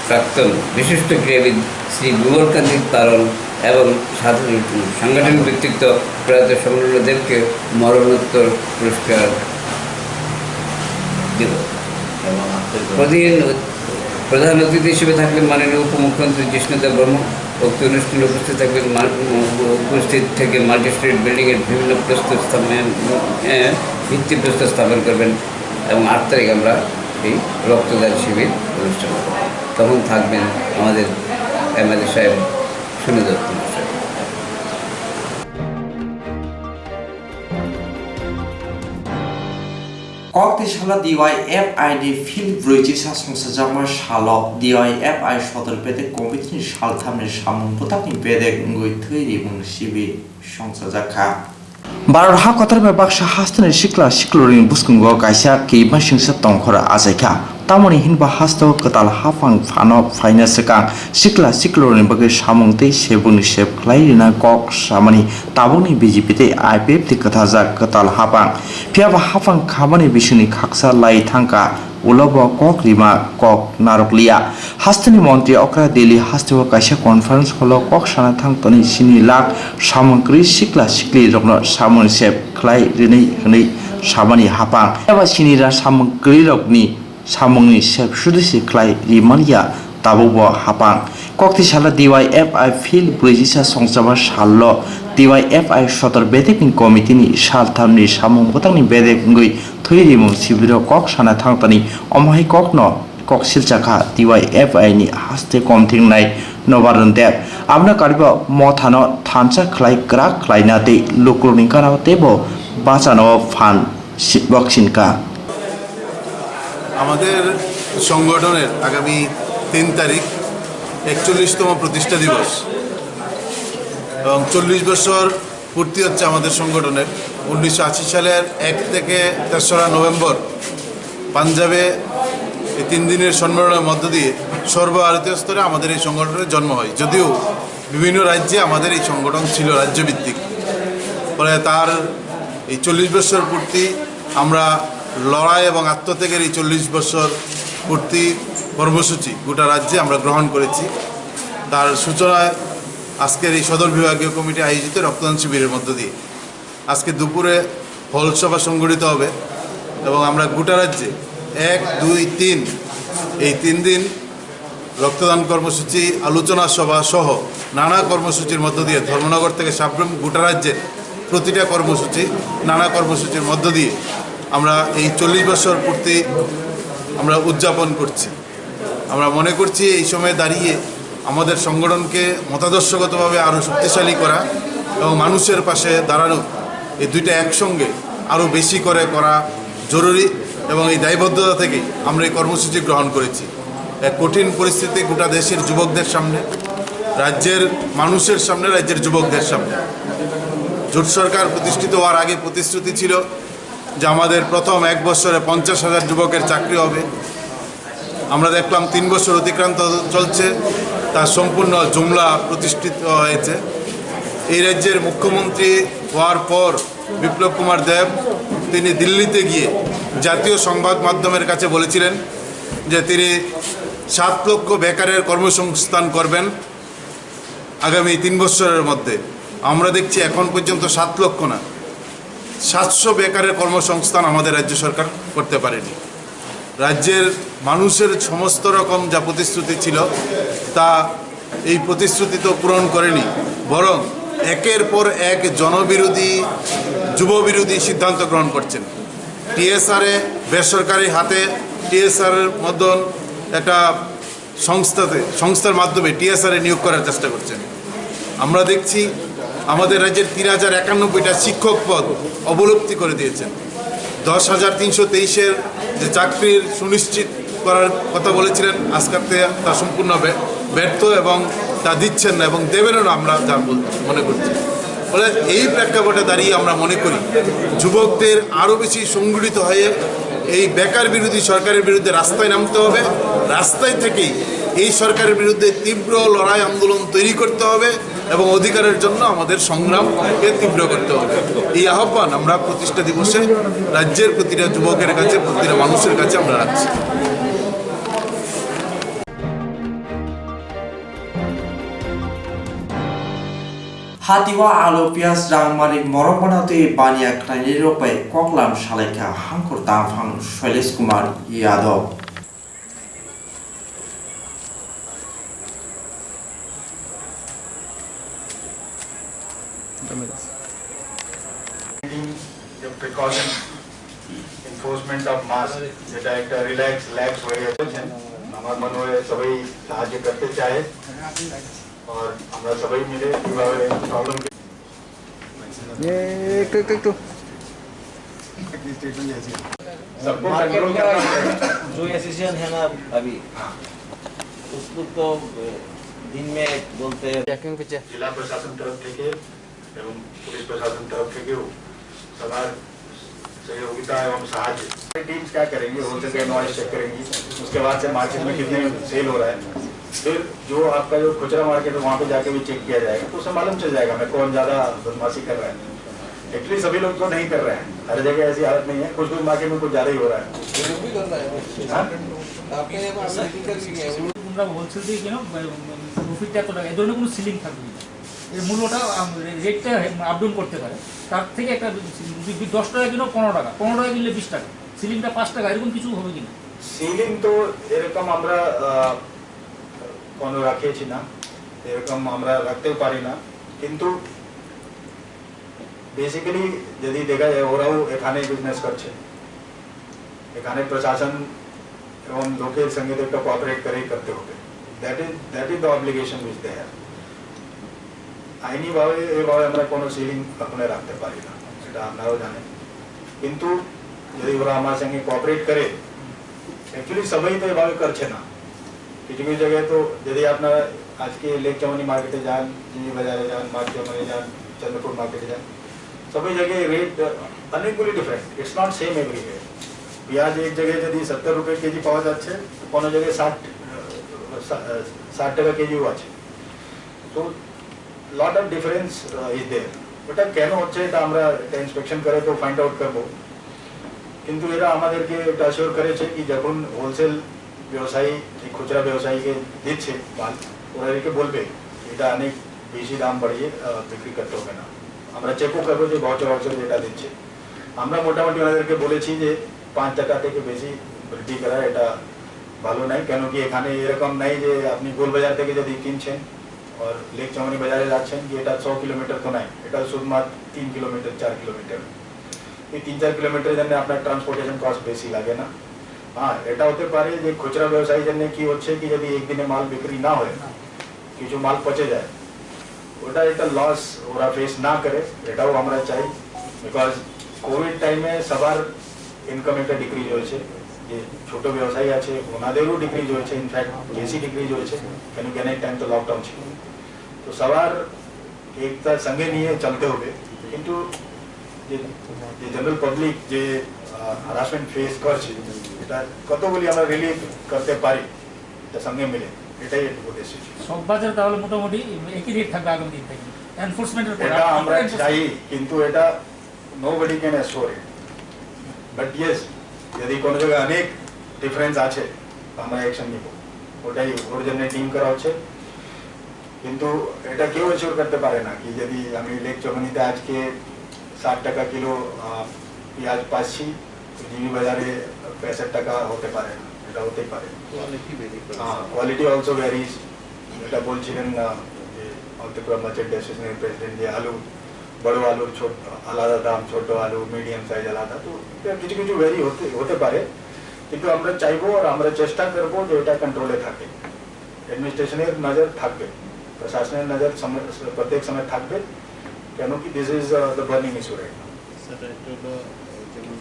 প্রাক্তন বিশিষ্ট ক্রীড়াবিদ শ্রী বিমল কান্তি তারণ এবং সাধ-, সাংগঠনিক ব্যক্তিত্ব প্রয়াত সমরেন্দ্র দেবকে মরণোত্তর পুরস্কার দেব। প্রধান, প্রধান অতিথি হিসেবে থাকবেন মাননীয় উপমুখ্যমন্ত্রী জিষ্ণু দেববর্মা। উক্ত অনুষ্ঠানে উপস্থিত থাকবেন মাল-, উপস্থিত থেকে মাল্টি স্টোরি বিল্ডিং এর বিভিন্ন প্রস্তর স্থাপন, এ, ভিত্তিপ্রস্তর স্থাপন করবেন এবং আট তারিখ আমরা এই রক্তদান শিবির অনুষ্ঠান করব। তখন থাকবেন আমাদের এমএলএ সাহেব সুনীল দত্ত মহাশয়। Kok twi salo D Y F I ni phil brwichisa songchajakma salo D Y F I Sodor Bedek Committee ni salthamni samung bwtakni bedek wngwi thwi rimung sibi songchajak kha. Bharat ha kotor bai baksa hasteni sikla siklorokni bwskango kaisa kirima singsa tongkhor achaikha. Tamoni hinba hasteo kwtal haphang phano phaina swkang sikla siklorokni bagwi samung tei sebukni sep khlai rina kok samani tabukni B J P tei I P F ni kwthajak kwtal haphang. Phiya ba haphang khamani bisingni khaksa lai thangkha, ulo bo kok rima kok narwkliya. Hasteni montri okra Delhi hasteo kaisa conference hall o kok sana thang toni sini lakh samung kwrwi sikla sikli rokno samung sep khlai rinwi hwnwi samani haphang. Phiya ba sini ra samung kwrwi rokni samungni sep sudisi khlai rimaniya tabukbo haphang. Kok twi salo D Y F I phil brwichisa songchaba sallo D Y F I Sodor Bedekni Committee ni salthamni samung bwtangni bedek wngwi thwi rimung sibiro kok sana thangtani omo hai kokno kok silchakha D Y F I ni haste komthing nai Nobaron Deb. Aboni karibo mothano thansa khlai kwrak khlaina tei lukurokni gana teibo bachano phan si-, bok sinka. আমাদের সংগঠনের আগামী তিন তারিখ একচল্লিশতম প্রতিষ্ঠা দিবস এবং চল্লিশ বছর পূর্তি হচ্ছে আমাদের সংগঠনের। উনিশশো আশি সালের এক থেকে তেসরা নভেম্বর পাঞ্জাবে এই তিন দিনের সম্মেলনের মধ্য দিয়ে সর্বভারতীয় স্তরে আমাদের এই সংগঠনের জন্ম হয়। যদিও বিভিন্ন রাজ্যে আমাদের এই সংগঠন ছিল রাজ্যভিত্তিক, ফলে তার এই চল্লিশ বছর পূর্তি আমরা লড়াই এবং আত্মত্যাগের এই চল্লিশ বছর পূর্তি কর্মসূচি গোটা রাজ্যে আমরা গ্রহণ করেছি। তার সূচনায় আজকের এই সদর বিভাগীয় কমিটি আয়োজিত রক্তদান শিবিরের মধ্য দিয়ে আজকে দুপুরে হল সভা সংগঠিত হবে এবং আমরা গোটা রাজ্যে এক, দুই, তিন, এই তিন দিন রক্তদান কর্মসূচি, আলোচনা সভা সহ নানা কর্মসূচির মধ্য দিয়ে ধর্মনগর থেকে সাব্রুম গোটা রাজ্যের প্রতিটা কর্মসূচি, নানা কর্মসূচির মধ্য দিয়ে আমরা এই চল্লিশ বছর পূর্তি আমরা উদযাপন করছি। আমরা মনে করছি এই সময়ে দাঁড়িয়ে আমাদের সংগঠনকে মতাদর্শগতভাবে আরও শক্তিশালী করা এবং মানুষের পাশে দাঁড়ানো, এই দুইটা একসঙ্গে আরও বেশি করে করা জরুরি এবং এই দায়বদ্ধতা থেকে আমরা এই কর্মসূচি গ্রহণ করেছি। এক কঠিন পরিস্থিতি গোটা দেশের যুবকদের সামনে, রাজ্যের মানুষের সামনে, রাজ্যের যুবকদের সামনে। জোট সরকার প্রতিষ্ঠিত হওয়ার আগে প্রতিশ্রুতি ছিল যে আমাদের প্রথম এক বছরে পঞ্চাশ হাজার যুবকের চাকরি হবে। আমরা দেখলাম তিন বছর অতিক্রান্ত চলছে, তা সম্পূর্ণ জুমলা প্রতিষ্ঠিত হয়েছে। এই রাজ্যের মুখ্যমন্ত্রী হওয়ার পর বিপ্লব কুমার দেব তিনি দিল্লিতে গিয়ে জাতীয় সংবাদ মাধ্যমের কাছে বলেছিলেন যে তিনি সাত লক্ষ বেকারের কর্মসংস্থান করবেন আগামী তিন বছরের মধ্যে। আমরা দেখছি এখন পর্যন্ত সাত লক্ষ না, সাতশো বেকারের কর্মসংস্থান আমাদের রাজ্য সরকার করতে পারেনি। রাজ্যের মানুষের সমস্ত রকম যা প্রতিশ্রুতি ছিল, তা এই প্রতিশ্রুতি তো পূরণ করেনি, বরং একের পর এক জনবিরোধী, যুববিরোধী সিদ্ধান্ত গ্রহণ করছেন। টিএসআরএ বেসরকারি হাতে টিএসআর এর মতন একটা সংস্থাতে, সংস্থার মাধ্যমে টিএসআরএ নিয়োগ করার চেষ্টা করছেন। আমরা দেখছি আমাদের রাজ্যের তিন হাজার একানব্বইটা শিক্ষক পদ অবলুপ্তি করে দিয়েছেন। দশ হাজার তিনশো তেইশের যে চাকরির সুনিশ্চিত করার কথা বলেছিলেন, আজকাতে তা সম্পূর্ণ ব্য-, ব্যর্থ এবং তা দিচ্ছেন না এবং দেবেনও না, আমরা যা বল-, মনে করছি। ফলে এই প্রেক্ষাপটে দাঁড়িয়ে আমরা মনে করি যুবকদের আরও বেশি সংগঠিত হয়ে এই বেকার বিরোধী সরকারের বিরুদ্ধে রাস্তায় নামতে হবে। রাস্তায় থেকেই এই সরকারের বিরুদ্ধে তীব্র লড়াই আন্দোলন তৈরি করতে হবে এবং অধিকারের জন্য আমাদের সংগ্রামকে তীব্র করতে হবে। এই আহ্বান আমরা প্রতিষ্ঠা দিবসে রাজ্যের প্রতিটা যুবকের কাছে, প্রতিটা মানুষের কাছে আমরা রাখছি। Hatiwa alu piyaj rang mari morok mano tei baniya khlainai rok bai koklam salaikha hangkhor tamphang Shailesh Kumar Yadav. The precaution enforcement of mask, যেটা একটা রিল্যাক্স, রিল্যাক্স হয়ে যাচ্ছে। আমার মনে হয় সবাই সাহায্য করতে চায়। আর আমরা সবাই মিলে কিভাবে প্রবলেম এ, একটু, একটু, একটু। सबको मार्केट कंट्रोल में करना पड़ेगा। जो एसोसिएशन है ना अभी, हाँ। उसको तो दिन में बोलते हैं। জেলা প্রশাসন তরফ থেকে এবং পুলিশ প্রশাসন তরফ থেকেও সবার सहयोगिता एवं সাহায্য। टीम्स क्या करेंगी, होलसेल का इनवॉइस चेक करेंगी, उसके बाद से मार्केट में कितने सेल हो रहा है, फिर जो आपका जो खुचरा मार्केट है वहाँ पे जाके भी चेक किया जाएगा, तो उससे मालूम चल जाएगा मैं कौन ज़्यादा बदमाशी कर रहा है। एक्चुअली सभी लोग तो नहीं कर रहे हैं, हर जगह ऐसी हालत नहीं है, कुछ कुछ मार्केट में कुछ ज़्यादा ही हो रहा है। हाँ? আমরা হোলসেল দিয়ে কিনো, প্রফিটটা এত টাকা, এই ধরনের কোনো সিলিং থাকবে না। এই মূল্যটা আম-, রে-, রেটটা আপ ডাউন করতে পারে। তার থেকে একটা বি-, বি-, দশ টাকা কিনো পনেরো টাকা, পনেরো টাকা কিনলে বিশ টাকা, সিলিংটা পাঁচ টাকা, এরকম কিছু হবে কিনা? সিলিং তো এরকম আমরা আহ, কোনো রাখেছি না, এরকম আমরা রাখতেও পারি না। কিন্তু বেসিক্যালি যদি দেখা যায়, ওরাও এখানে বিজনেস করছে, এখানে প্রশাসন এবং লোকের সঙ্গে তো একটা কোঅপারেট করেই করতে হবে। That is that is the obligation which they have. আইনিভাবে এভাবে আমরা কোনো সিলিং ওখানে রাখতে পারি না, সেটা আপনারাও জানেন। কিন্তু যদি ওরা আমার সঙ্গে কোঅপারেট করে, অ্যাকচুয়ালি সবাই তো এভাবে করছে না। কিছু কিছু জায়গায় তো যদি আপনারা আজকে লেক চৌমনি মার্কেটে যান, জিবি বাজারে যান, মার্কেট চৌমনি যান, চন্দ্রপুর মার্কেটে যান, সবই জায়গায় রেট অনেকগুলি different. It's not same everywhere. পেঁয়াজ এক জায়গায় যদি সত্তর রুপে কেজি পাওয়া যাচ্ছে, কোনো জায়গায় ষাট, আহ, ষা-, আহ, ষাট টাকা কেজিও আছে। তো lot of difference is there. ওটা কেন হচ্ছে, এটা আমরা একটা ইন্সপেকশন করে তো ফাইন্ড আউট করবো। কিন্তু এরা আমাদেরকে এটা অ্যাসিওর করেছে কি যখন হোলসেল ব্যবসায়ী এই খুচরা ব্যবসায়ীকে দিচ্ছে মাল, ওরা এদেরকে বলবে এটা অনেক বেশি দাম বাড়িয়ে আহ, বিক্রি করতে হবে না। আমরা চেকও করবো যে ভাউচার ভাউচার যেটা দিচ্ছে। আমরা মোটামুটি ওনাদেরকে বলেছি যে পাঁচ টাকা থেকে বেশি বৃদ্ধি করা এটা ভালো নাই, কেন কি এখানে এরকম নাই যে আপনি গোলবাজার থেকে যদি কিনছেন আর লেক চৌমনি বাজারে যাচ্ছেন কি এটা ছ কিলোমিটার তো নাই, এটা শুধুমাত্র তিন কিলোমিটার, চার কিলোমিটার। এই তিন চার কিলোমিটারের জন্য আপনার ট্রান্সপোর্টেশন কস্ট বেশি লাগে না। হ্যাঁ, এটা হতে পারে যে খুচরা ব্যবসায়ী জন্য কি হচ্ছে কি যদি একদিনে মাল বিক্রি না হয়, কিছু মাল পচে যায়, ওটা একটা লস ওরা ফেস না করে, এটাও আমরা চাই। বিকজ কোভিড টাইমে সবার ইনকাম একটা ডিক্রিজ হয়েছে, যে ছোট ব্যবসায়ী আছে ওনাদেরও ডিক্রিজ হয়েছে, ইনফ্যাক্ট বেশি ডিক্রিজ হয়েছে, কেন কি অনেক টাইম তো লকডাউন ছিল। তো সবার একটা সঙ্গে নিয়ে চলতে হবে, কিন্তু যে যে জেনারেল পাবলিক যে হ্যারাসমেন্ট ফেস করছে, এটা কতগুলি আমরা রিলিভ করতে পারি, এটা সঙ্গে মিলে, এটাই উদ্দেশ্য ছিল। সব বাজারে তাহলে মোটামুটি একই রেট থাকবে আগামী দিন থেকে এনফোর্সমেন্টের পরে? এটা আমরা চাই, কিন্তু এটা nobody can assure it. But yes, যদি কোনো জায়গায় অনেক ডিফারেন্স আছে, তো আমরা অ্যাকশন নিব। ওটাই ওর জন্য টিম করা হচ্ছে। কিন্তু এটা কেউ অ্যাসিওর করতে পারে না কি যদি আমি লেক চৌমনিতে আজকে ষাট টাকা কিলো আহ, পেঁয়াজ পাচ্ছি, তো জিবি বাজারে পঁয়ষট্টি টাকা হতে পারে না, এটা হতেই পারে। কোয়ালিটি ভেরি করে। হ্যাঁ, কোয়ালিটি অলসো ভ্যারিজ। এটা বলছিলেন না যে অল ত্রিপুরা মার্চেন্ট অ্যাসোসিয়েশনের প্রেসিডেন্ট, যে আলু, বড় আলুর ছোট আলাদা দাম, ছোট আলু, মিডিয়াম সাইজ আলাদা। তো এটা কিছু কিছু ভ্যারি হতে হতে পারে, কিন্তু আমরা চাইবো আর আমরা চেষ্টা করবো যে এটা কন্ট্রোলে থাকে। অ্যাডমিনিস্ট্রেশনের নজর থাকবে, প্রশাসনের নজর সময়, প্রত্যেক সময় থাকবে, কেন কি this is the burning issue right now. Sir, একটা হলো, আহ, যেমন,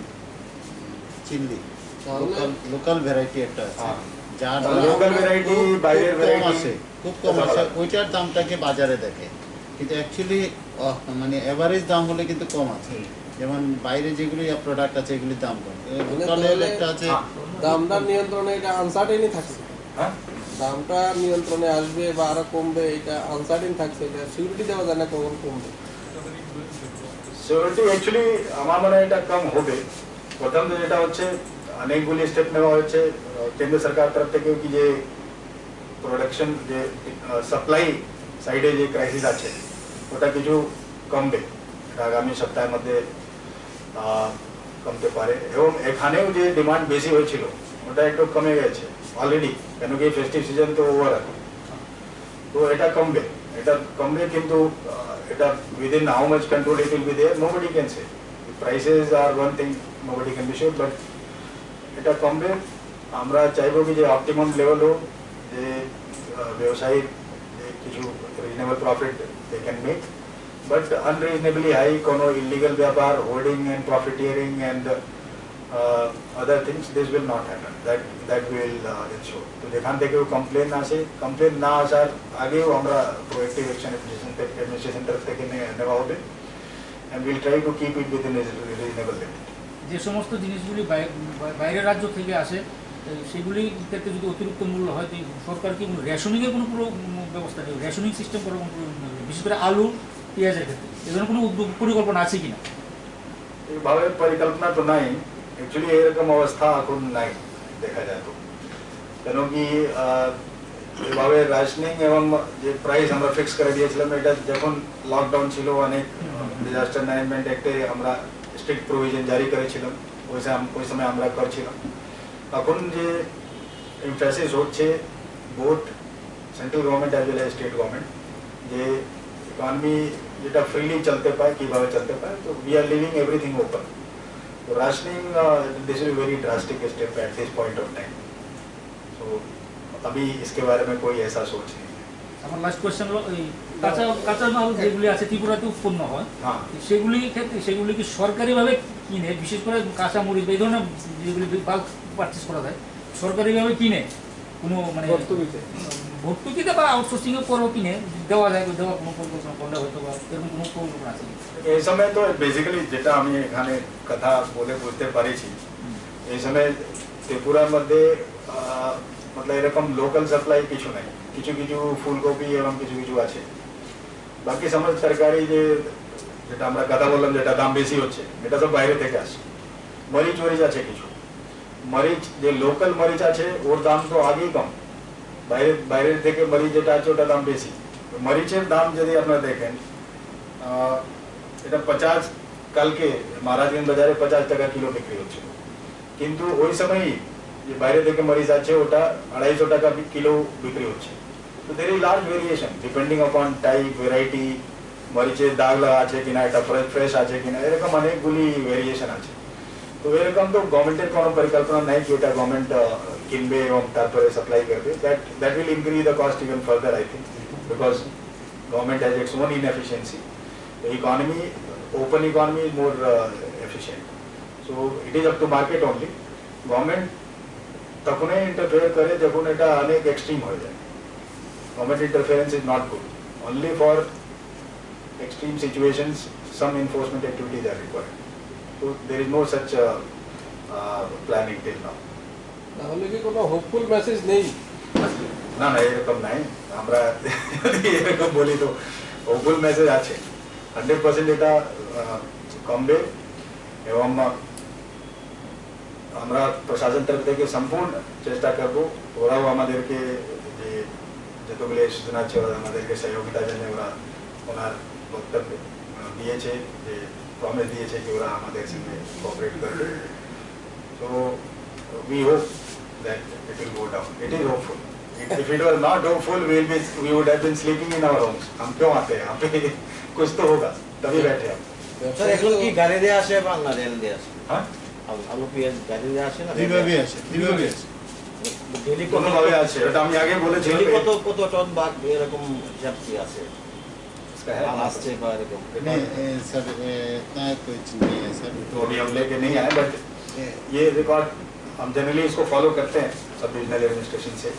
উম, চিংড়ি, তাহলে লোকাল, লোকাল ভ্যারাইটি একটা আছে, হ্যাঁ। যার লোকাল দাম ভ্যারাইটি, খুব, বাইরের খুব কম ভ্যারাইটি আছে, খুব কম আছে, ওইটার দামটাকে বাজারে দেখে, কিন্তু অ্যাকচুয়ালি, আহ, মানে, অ্যাভারেজ দাম হলে কিন্তু কম আছে। হুম। যেমন বাইরে যেগুলি প্রোডাক্ট আছে, এগুলির দাম কম। এ, মানে, লোকালের তাহলে একটা আছে। হ্যাঁ। দামটা নিয়ন্ত্রণে এটা আনসার্টেনই থাকছে। হ্যাঁ? দামটা নিয়ন্ত্রণে আসবে বা আরো কমবে, এটা আনসার্টেন থাকছে, এটা সিউরিটি দেওয়া যায় না কখন কমবে। সিউরিটি অ্যাকচুয়ালি আমার মনে হয় এটা কম হবে। প্রথম তো যেটা হচ্ছে, অনেকগুলি স্টেপ নেওয়া হয়েছে, আহ, কেন্দ্র সরকার তরফ থেকেও কি যে প্রোডাকশন যে, আহ, সাপ্লাই সাইডে যে ক্রাইসিস আছে, ওটা কিছু কমবে, এটা আগামী সপ্তাহের মধ্যে আহ, কমতে পারে। এবং এখানেও যে ডিমান্ড বেশি হয়েছিল, ওটা একটু কমে গেছে অলরেডি, কেন কি ফেস্টিভ সিজন তো ওভার এখন। তো এটা কমবে, এটা কমবে, কিন্তু আহ, এটা within how much control it will be there, nobody can say. Prices are one thing, nobody can be sure, but এটা কমবে। আমরা চাইবো কি যে অপটিমাম লেভেল হোক, যে আহ, ব্যবসায়ীর যে কিছু reasonable profit they can make, but unreasonably high কোনো ইলিগাল ব্যাপার, hoarding and profiteering and Uh, other things, this will not happen. That, that will, uh, ensure. তো যেখান থেকে কমপ্লেন আসে, কমপ্লেন না আসার আগেও আমরা প্রোঅ্যাক্টিভ অ্যাকশন অ্যাডমিনিস্ট্রেশন থেকে, অ্যাডমিনিস্ট্রেশন তরফ থেকে নে-, নেওয়া হবে। And we'll try to keep it within a reasonable limit. যে সমস্ত জিনিসগুলি বাই-, বাই-, বাইরের রাজ্য থেকে আসে, এ, সেগুলির ক্ষেত্রে যদি অতিরিক্ত মূল্য হয়, তো এই সরকার কি কোনো রেশনিংয়ের কোনো পুরো, উম, ব্যবস্থা নেই? রেশনিং সিস্টেম করার কোনো পুরো, উম, বিশেষ করে আলু, পেঁয়াজের ক্ষেত্রে এ ধরনের কোনো উদ্যোগ, পরিকল্পনা আছে কিনা? এইভাবে পরিকল্পনা তো নাই। অ্যাকচুয়ালি এরকম অবস্থা এখন নাই, দেখা যায় তো। কেন কি, আহ, এভাবে রেশনিং এবং যে প্রাইস আমরা ফিক্স করে দিয়েছিলাম, এটা যখন লকডাউন ছিল, অনেক, আহ, ডিজাস্টার ম্যানেজমেন্ট অ্যাক্টে আমরা স্ট্রিক্ট প্রভিশন জারি করেছিলাম, ওই সম-, ওই সময় আমরা করছিলাম। এখন যে এমফেসিস হচ্ছে both central government as well as state government, যে ইকোনমি যেটা ফ্রিলি চলতে পারে, কিভাবে চলতে পারে, তো we are leaving everything open. তো rationing, uh, this is a very drastic step at this point of time. So अभी इसके बारे में कोई ऐसा सोच नहीं है। আমার লাস্ট কোশ্চেন হলো, এই কাঁচা, কাঁচা মাল যেগুলি আছে ত্রিপুরাতে উৎপন্ন হয়, হ্যাঁ। সেগুলি ক্ষেত্রে, সেগুলি কি সরকারিভাবে কিনে, বিশেষ করে কাঁচা মরিচ বা এই ধরনের যেগুলি বাল্ক পারচেস করা যায়, সরকারিভাবে কিনে কোনো মানে ভর্তুকিতে? ভর্তুকিতে বা আউটসোর্সিং এর পরেও কিনে দেওয়া যায়, দেওয়ার কোনো পরিকল্পনা করলে হয়তো বা এরকম কোনো পরিকল্পনা আছে কি? এই সময় তো বেসিক্যালি যেটা আমি এখানে কথা বলে বুঝতে পারছি, হুম। এই সময় ত্রিপুরার মধ্যে, আহ, মতলব এরকম লোকাল সাপ্লাই কিছু নাই, কিছু কিছু ফুলকপি এবং কিছু কিছু আছে। বাকি সমস্ত তরকারি যে, যেটা আমরা কথা বললাম, যেটা দাম বেশি হচ্ছে, এটা সব বাইরে থেকে আসে। মরিচ ওরিচ আছে কিছু, মরিচ যে লোকাল মরিচ আছে, ওর দাম তো আগেই কম, বাইরে, বাইরের থেকে মরিচ যেটা আছে, ওটা দাম বেশি। তো মরিচের দাম যদি আপনারা দেখেন, আহ, এটা পঁচাশ, কালকে মহারাজগঞ্জ বাজারে পঁচাশ টাকা কিলো বিক্রি হচ্ছিল, কিন্তু ওই সময়ই যে বাইরে থেকে মরিচ আছে, ওটা আড়াইশো টাকা বি-, কিলো বিক্রি হচ্ছে। তো there is large variation depending upon type, variety, মরিচের দাগ লাগা আছে কিনা, এটা ফ্রে-, ফ্রেশ আছে কিনা, এরকম অনেকগুলি ভেরিয়েশন আছে। তো এরকম তো গভর্নমেন্টের কোনো পরিকল্পনা নেই কি এটা গভর্নমেন্ট, আহ, কিনবে এবং তারপরে সাপ্লাই করবে। That, that will increase the cost even further, I think, because government has its own inefficiency. The economy, open economy is more, uh, efficient. So it is up to market only. Government তখনই ইন্টারফেয়ার করে যখন এটা অনেক এক্সট্রিম হয়ে যায়। Government interference is not good. Only for extreme situations, some enforcement activities are required. So there is no such, uh, uh, planning till now. তাহলে কি কোনো হোপফুল মেসেজ নেই? না, না, এরকম নাই। আমরা যদি এরকম বলি তো হোপফুল মেসেজ আছে, হান্ড্রেড পার্সেন্ট এটা, আহ, কমবে। এবং, আহ, আমরা প্রশাসন তরফ থেকে সম্পূর্ণ চেষ্টা করব, ওরাও আমাদেরকে যে যতগুলি অ্যাসোসিয়েশন আছে, ওরা আমাদেরকে সহযোগিতা জানিয়ে ওরা ওনার বক্তব্য, আহ, দিয়েছে, যে প্রমিস দিয়েছে কি ওরা আমাদের সঙ্গে কোঅপারেট করবে। So we hope that it will go down. It is hopeful. If it was not hopeful, we will be, we would have been sleeping in our homes. हम क्यों आते हैं यहाँ पे? कुछ तो होगा, तभी बैठे हैं। স্যার, এখন কি গাড়ি দিয়ে আসে বা না রেল দিয়ে আসে? হ্যাঁ? আলু, আলু পেঁয়াজ গাড়ি দিয়ে আসে না রেল দিয়ে যেভাবে আসে? আসে, যেভাবে আসে। ডেইলি কত, কোনোভাবে আসে, এটা আমি আগে বলেছি। ডেইলি কত, কত টন বা এরকম হিসাব কি আছে? इसका है? মাল আসছে বা এরকম? नहीं, ए, सर, ए, इतना कुछ नहीं है, सर। तो अभी हम लेके नहीं आए, बट ये, ये रिकॉर्ड हम जनरली इसको फॉलो करते हैं सब डिविजनल एडमिनिस्ट्रेशन से।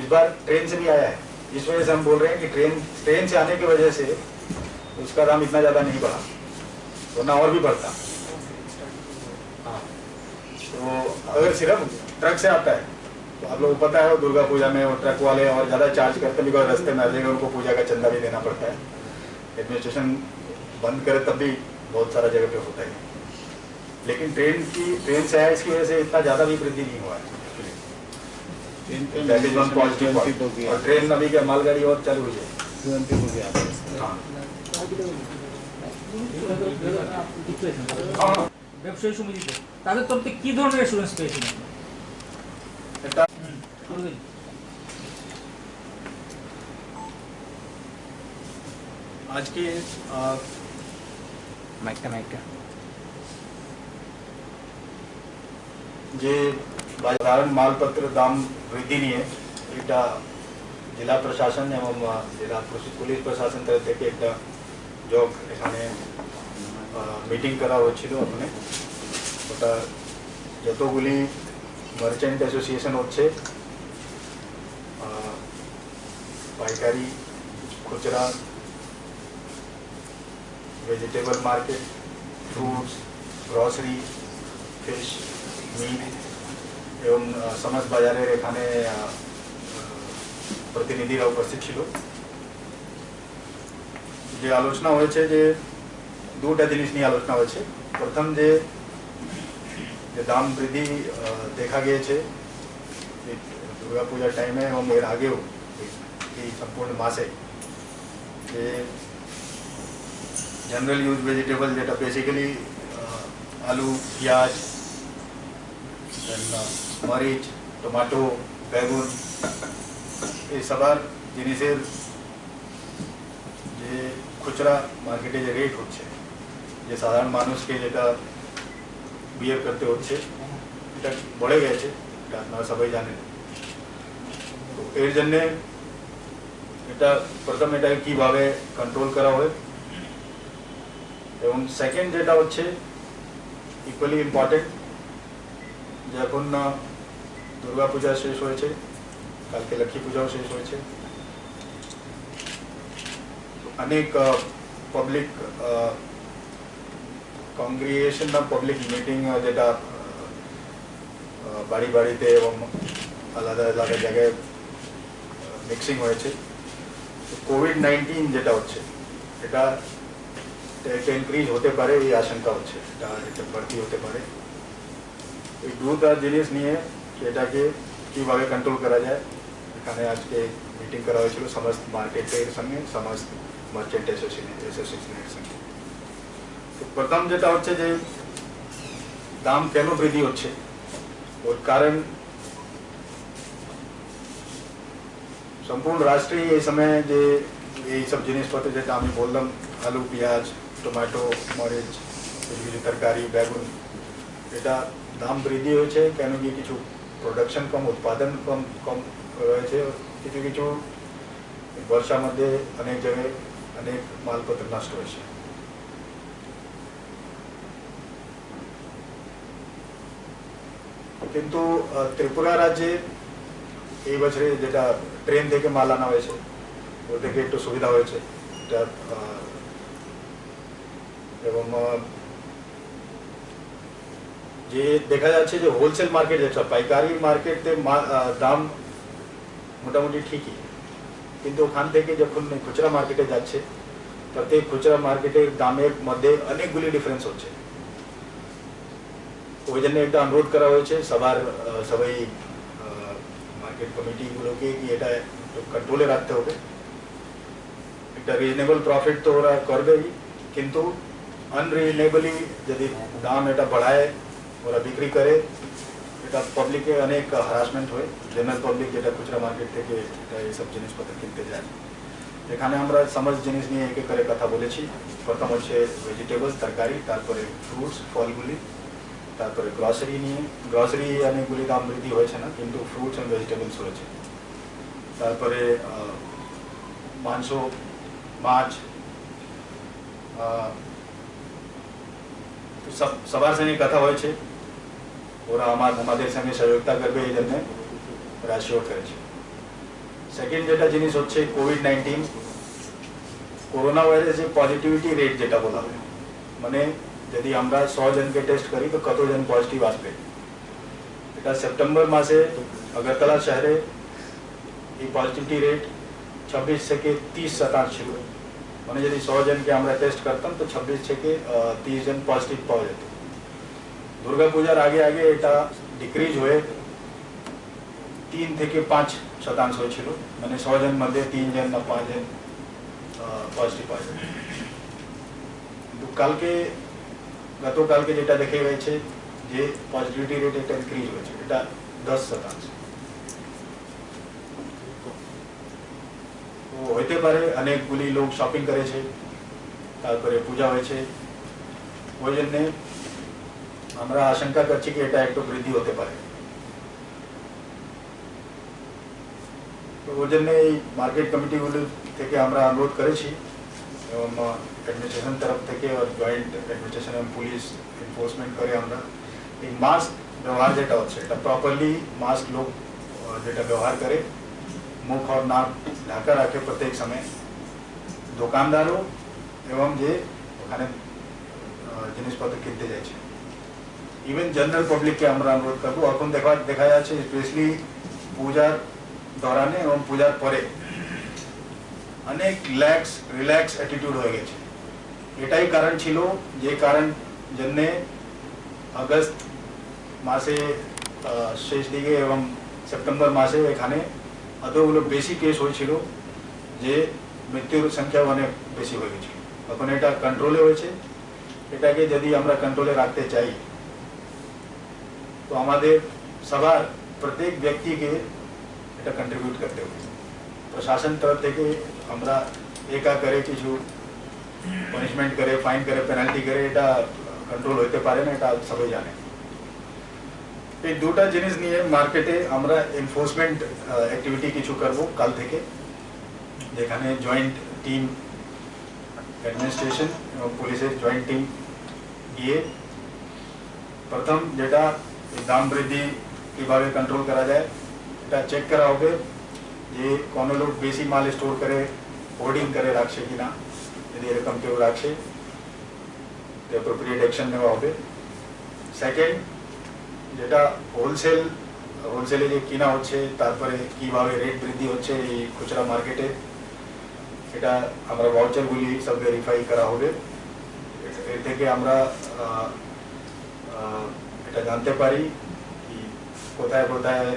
इस बार ट्रेन से भी आया है, इस वजह से हम बोल रहे हैं कि ट्रेन, ट्रेन से आने की वजह से उसका दाम इतना ज़्यादा नहीं बढ़ा, वरना और भी बढ़ता। हाँ, तो अगर सिर्फ ट्रक से आता है तो आप लोगों को पता है, वो दुर्गा पूजा में वो ट्रक वाले और ज़्यादा चार्ज करते हैं, बिकॉज रास्ते में आ जाएगा, उनको पूजा का चंदा भी देना पड़ता है। एडमिनिस्ट्रेशन बंद करे तब भी बहुत सारा जगह पे होता है, लेकिन ट्रेन की, ट्रेन से आया, इसकी वजह से इतना ज़्यादा भी वृद्धि नहीं हुआ है। That is one positive point। और ट्रेन अभी क्या, मालगाड़ी और चालू हुई है। हाँ। हाँ, हाँ। ব্যবসায়ী সমিতিতে তাদের তরফ থেকে কি ধরনের অ্যাসুরেন্স পেয়েছেন আপনি? এটা হুম, শুরু করি। আজকে, আহ, মাইকটা, মাইকটা। যে সাধারণ মালপত্রের দাম বৃদ্ধি নিয়ে এটা জেলা প্রশাসন এবং, আহ, জেলা পুলিশ, পুলিশ প্রশাসন তরফ থেকে একটা যোগ এখানে, আহ, মিটিং করা হয়েছিল ওখানে। ওটা যতগুলি মার্চেন্ট অ্যাসোসিয়েশন হচ্ছে, আহ, পাইকারি, খুচরা, vegetable market, fruits, grocery, fish, meat এবং, আহ, সমাজ বাজারের এখানে, আহ, প্রতিনিধিরা উপস্থিত ছিল। যে আলোচনা হয়েছে, যে দুটা জিনিস নিয়ে আলোচনা হয়েছে। প্রথম যে, যে দাম বৃদ্ধি, আহ, দেখা গিয়েছে এই দুর্গা পূজার টাইমে এবং এর আগেও এই, এই সম্পূর্ণ মাসে, যে জেনারেল ইউজ ভেজিটেবল, যেটা বেসিক্যালি, আহ, আলু, পেঁয়াজ, দেন, আহ, মরিচ, টমেটো, বেগুন, এই সবার জিনিসের যে খুচরা মার্কেটে যে রেট হচ্ছে, যে সাধারণ মানুষকে যেটা বিয়ার করতে হচ্ছে, এটা বেড়ে গেছে, এটা আপনারা সবাই জানেন। তো এর জন্যে এটা প্রথম, এটা কিভাবে কন্ট্রোল করা হয়, এবং সেকেন্ড যেটা হচ্ছে ইকুয়ালি ইম্পর্টেন্ট, যে এখন না দুর্গা পূজা শেষ হয়েছে, কালকে লক্ষ্মী পূজাও শেষ হয়েছে। অনেক, আহ, পাবলিক, আহ, কংগ্রিগেশন না পাবলিক মিটিং, আহ, যেটা, আহ, আহ, বাড়ি বাড়িতে এবং আলাদা আলাদা জায়গায়, আহ, মিক্সিং হয়েছে। তো কোভিড নাইনটিন যেটা হচ্ছে, এটা একটা ইনক্রিজ হতে পারে, এই আশঙ্কা হচ্ছে, এটা একটা বাড়তি হতে পারে। এই দুটা জিনিস নিয়ে এটাকে কিভাবে কন্ট্রোল করা যায়, এখানে আজকে মিটিং করা হয়েছিল সমস্ত মার্কেটের সঙ্গে, সমস্ত মার্চেন্ট অ্যাসোসিয়েশন, অ্যাসোসিয়েশনের সঙ্গে। তো প্রথম যেটা হচ্ছে যে দাম কেন বৃদ্ধি হচ্ছে, ওর কারণ সম্পূর্ণ রাষ্ট্রে এই সময় যে এই সব জিনিসপত্র, যেটা আমি বললাম, আলু, পেঁয়াজ, টমেটো, মরিচ, কিছু কিছু তরকারি, বেগুন, এটা দাম বৃদ্ধি হয়েছে। কেন কি কিছু প্রোডাকশন কম, উৎপাদন কম, কম রয়েছে। কিছু কিছু বর্ষার মধ্যে অনেক জায়গায় অনেক মালপত্র নষ্ট হয়েছে। কিন্তু, আহ, ত্রিপুরা রাজ্যে এই বছরে যেটা ট্রেন থেকে মাল আনা হয়েছে, ওর থেকে একটু সুবিধা হয়েছে। এটা, আহ, এবং, আহ, যে দেখা যাচ্ছে যে হোলসেল মার্কেট, যেটা পাইকারি মার্কেটে মা-, আহ, দাম মোটামুটি ঠিকই, কিন্তু ওখান থেকে যখন খুচরা মার্কেটে যাচ্ছে, তাতে খুচরা মার্কেটের দামের মধ্যে অনেকগুলি ডিফারেন্স হচ্ছে। ওই জন্য একটা অনুরোধ করা হয়েছে সবার, আহ, সবাই, আহ, মার্কেট কমিটিগুলোকে কি এটা একটু কন্ট্রোলে রাখতে হবে। একটা রিজনেবল প্রফিট তো ওরা করবেই, কিন্তু আনরিজনেবলি যদি দাম এটা বাড়ায়, ওরা বিক্রি করে, এটা পাবলিকে অনেক হ্যারাসমেন্ট হয়। জেনারেল পাবলিক যেটা খুচরা মার্কেট থেকে এটা এইসব জিনিসপত্র কিনতে যায়, এখানে আমরা সমস্ত জিনিস নিয়ে এক এক করে কথা বলেছি। প্রথম হচ্ছে ভেজিটেবলস, তরকারি, তারপরে ফ্রুটস, ফলগুলি, তারপরে গ্রোসারি নিয়ে। গ্রোসারি অনেকগুলি দাম বৃদ্ধি হয়েছে না, কিন্তু ফ্রুটস এন্ড ভেজিটেবলস হয়েছে। তারপরে, আহ, মাংস, মাছ, আহ, তো সব, সবার সঙ্গে কথা হয়েছে, ওরা আমার, আমাদের সঙ্গে সহযোগিতা করবে, এই জন্য ওরা অ্যাসিওর করেছে। সেকেন্ড যেটা জিনিস হচ্ছে কোভিড নাইনটিন, করোনা ভাইরাস যে পজিটিভিটি রেট যেটা বলা হয়, মানে যদি আমরা শো জনকে টেস্ট করি তো কতজন পজিটিভ আসবে, এটা সেপ্টেম্বর মাসে আগরতলা শহরে এই পজিটিভিটি রেট ছাব্বিশ থেকে তিরিশ শতাংশ ছিল। মানে যদি শো জনকে আমরা টেস্ট করতাম তো ছাব্বিশ থেকে, আহ, তিরিশ জন পজিটিভ পাওয়া যেত। দুর্গাপূজার আগে আগে এটা ডিক্রিজ হয়ে তিন থেকে পাঁচ শতাংশ ছিল, মানে শো জন মধ্যে তিনজন না পাঁচজন, আহ, পজিটিভ পাওয়া যেত। কিন্তু কালকে, গতকালকে যেটা দেখা গেছে যে পজিটিভিটি রেট একটা ইনক্রিজ হয়েছে, এটা দশ শতাংশ। তো হইতে পারে অনেকগুলি লোক শপিং করেছে, তারপরে পূজা হয়েছে, ওই জন্যে আমরা আশঙ্কা করছি কি এটা একটু বৃদ্ধি হতে পারে। তো ওই জন্য এই মার্কেট কমিটিগুলো থেকে আমরা অনুরোধ করেছি এবং, আহ, অ্যাডমিনিস্ট্রেশন তরফ থেকে আর জয়েন্ট অ্যাডমিনিস্ট্রেশন এবং পুলিশ এনফোর্সমেন্ট করে আমরা এই মাস্ক ব্যবহার যেটা হচ্ছে, এটা প্রপারলি মাস্ক লোক, আহ, যেটা ব্যবহার করে, মুখ আর নাক ঢাকা রাখে প্রত্যেক সময়, দোকানদারও এবং যে ওখানে, আহ, জিনিসপত্র কিনতে যাচ্ছে, ইভেন জেনারেল পাবলিককে আমরা অনুরোধ করবো। এখন দেখা দেখা যাচ্ছে, স্পেশালি পূজার দরানে এবং পূজার পরে অনেক ল্যাক্স রিল্যাক্স অ্যাটিটিউড হয়ে গেছে। এটাই কারণ ছিল, যে কারণ জন্যে আগস্ট মাসে, আহ, শেষ দিকে এবং সেপ্টেম্বর মাসে এখানে এতগুলো বেশি কেস হয়েছিল যে মৃত্যুর সংখ্যা অনেক বেশি হয়ে গেছিল। এখন এটা কন্ট্রোলে হয়েছে। এটাকে যদি আমরা কন্ট্রোলে রাখতে চাই, তো আমাদের সবার, প্রত্যেক ব্যক্তিকে এটা কন্ট্রিবিউট করতে হবে। প্রশাসন তরফ থেকে আমরা একা করে কিছু পানিশমেন্ট করে, ফাইন করে, পেনাল্টি করে এটা কন্ট্রোল হইতে পারে না, এটা সবাই জানে। এই দুটা জিনিস নিয়ে মার্কেটে আমরা এনফোর্সমেন্ট অ্যাক্টিভিটি কিছু করব কাল থেকে, যেখানে জয়েন্ট টিম, অ্যাডমিনিস্ট্রেশন এবং পুলিশের জয়েন্ট টিম গিয়ে প্রথম যেটা, এই দাম বৃদ্ধি কিভাবে কন্ট্রোল করা যায়, এটা চেক করা হবে যে কোনো লোক বেশি মাল স্টোর করে, হোর্ডিং করে রাখছে কিনা। যদি এরকম কেউ রাখছে, তো অ্যাপ্রোপ্রিয়েট অ্যাকশন নেওয়া হবে। সেকেন্ড, যেটা হোলসেল, হোলসেলে যে কিনা হচ্ছে, তারপরে কিভাবে রেট বৃদ্ধি হচ্ছে এই খুচরা মার্কেটে, এটা আমরা ভাউচারগুলি সব ভেরিফাই করা হবে। এর থেকে আমরা, আহ, আহ, এটা জানতে পারি কি কোথায় কোথায়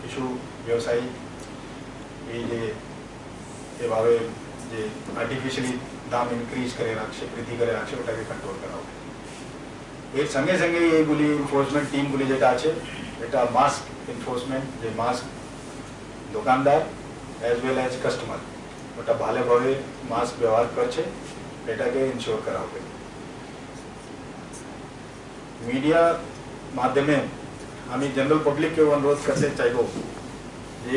কিছু ব্যবসায়ী এই যে এভাবে যে আর্টিফিশিয়ালি দাম ইনক্রিজ করে রাখছে, বৃদ্ধি করে রাখছে, ওটাকে কন্ট্রোল করা হবে। এর সঙ্গে সঙ্গে এইগুলি এনফোর্সমেন্ট টিমগুলি যেটা আছে, এটা মাস্ক এনফোর্সমেন্ট, যে মাস্ক দোকানদার অ্যাজ ওয়েল অ্যাজ কাস্টমার ওটা ভালোভাবে মাস্ক ব্যবহার করছে, এটাকে ইনশিওর করা হবে। মিডিয়ার মাধ্যমে আমি জেনারেল পাবলিককে অনুরোধ করতে চাইব যে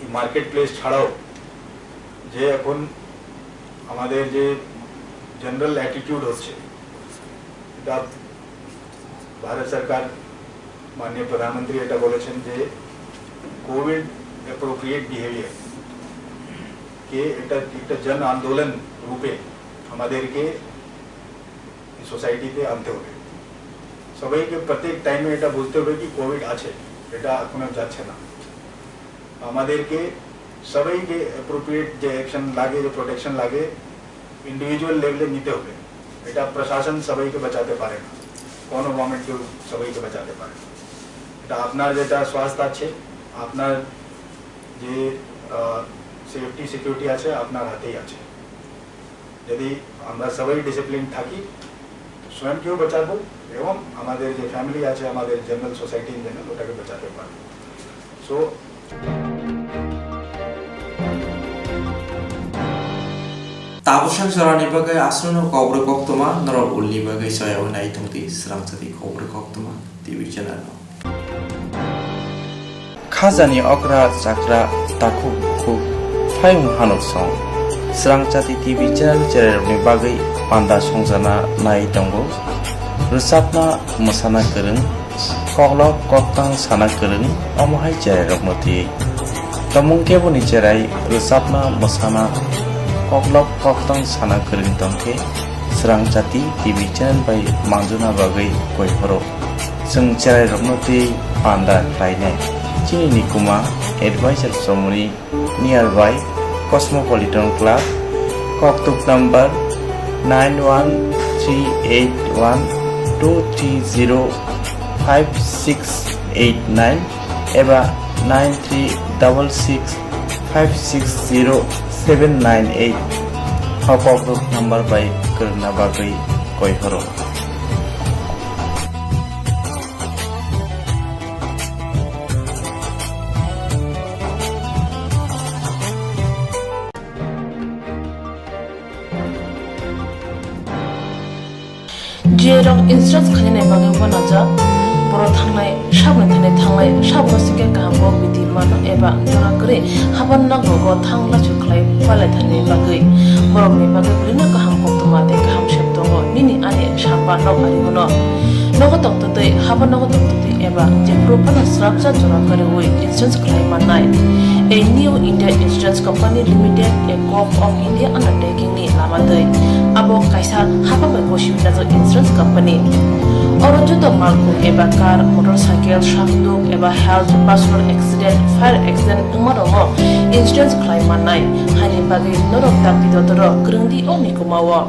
এই মার্কেট প্লেস ছাড়াও যে এখন আমাদের যে জেনারেল অ্যাটিটিউড হচ্ছে, এটা ভারত সরকার, মাননীয় প্রধানমন্ত্রী এটা বলেছেন যে কোভিড অ্যাপ্রোপ্রিয়েট বিহেভিয়ার কে একটা একটা জন আন্দোলন রূপে আমাদেরকে সোসাইটিতে আনতে হবে। সবাইকে প্রত্যেক টাইমে এটা বুঝতে হবে কি কোভিড আছে, এটা এখনো যাচ্ছে না। আমাদেরকে সবাইকে অ্যাপ্রোপ্রিয়েট যে অ্যাকশন লাগে, যে প্রোটেকশন লাগে, ইন্ডিভিজুয়াল লেভেলে নিতে হবে। এটা প্রশাসন সবাইকে বাঁচাতে পারে না, কোনো গভর্নমেন্ট কেউ সবাইকে বাঁচাতে পারে না। এটা আপনার যেটা স্বাস্থ্য আছে, আপনার যে সেফটি সিকিউরিটি আছে, আপনার হাতেই আছে। যদি আমরা সবাই ডিসিপ্লিন থাকি, স্বয়ংকেও বাঁচাবো এবং আমাদের যে ফ্যামিলি আছে, আমাদের জেনারেল সোসাইটি ইন জেনারেল, ওটাকে বাঁচাতে পারবো। So Tabuksa jorani bagwi aswkno kokborok koktwma norok ulni bagwi soyao nai tongdi srangchati kokborok koktwma T V channel no. Khajani okra chakra takhuk bukhuk thayung hanuk song. Srangchati T V channel cherairokni bagwi panda songjana nai tongo. Rwchapna mwsana kwrwng, koklop koktang sana kwrwng, omo hai cherairokno twi. Tomung keboni cherai rwchapna mwsana koklop koktang sana kwrwng tongkhe Srangchati T V channel bai manjuna bagwi koi phoro. Chwng cherairokno twi panda khlainai. Chini nikuma advisor chomoni nearby Cosmopolitan Club, koktuk number nine one three eight one two three zero five six eight nine eba nine three double six five six zero seven nine eight. O koktuk number bai kwrwngna bagwi koi horo. Jerok insurance khainani bagwi uanajak, borok thangnai saboni thani thanglai, saboni singkhe kaham kok biti mano eba jora kwrwi haban nogo go thang lachu khlai palai thani bagwi. Borokni bagwi bwrwino kaham koktwma tei kaham sep tongo, nini ani samba nok ari bono. Nogo tongtwtwi, habo nogo tongtwtwi eba jephuru phano swrapsa jora kwrwi insurance khlai mannai. A New India Insurance Company Limited, a Gov of India undertaking ni lama twi. Abo kaisa haba bai gosiwi najak insurance company. Oro joto malkhung eba car, motorcycle, sakduk eba health, personal accident, fire accident wngma rokno insurance khlai mannai. Haini bagwi norok dakti dotoro kwrwngdi o mikuma o.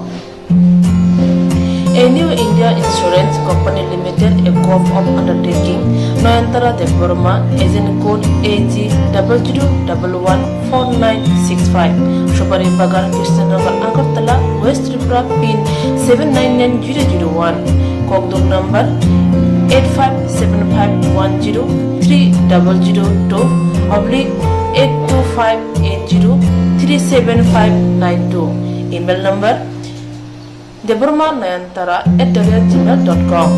A New India Insurance Company Limited, a Gov of undertaking, Nayantara Debbarma, agent code A G double zero double one four nine six five, Subari Bagan, Krishnanagar, Agartala, West Tripura, pin seven nine nine zero zero one, kokduk number eight five seven five one zero three double zero two oblique eight two five eight zero three seven five nine two, email number Debbarma Nayantara at the rate gmail dot com.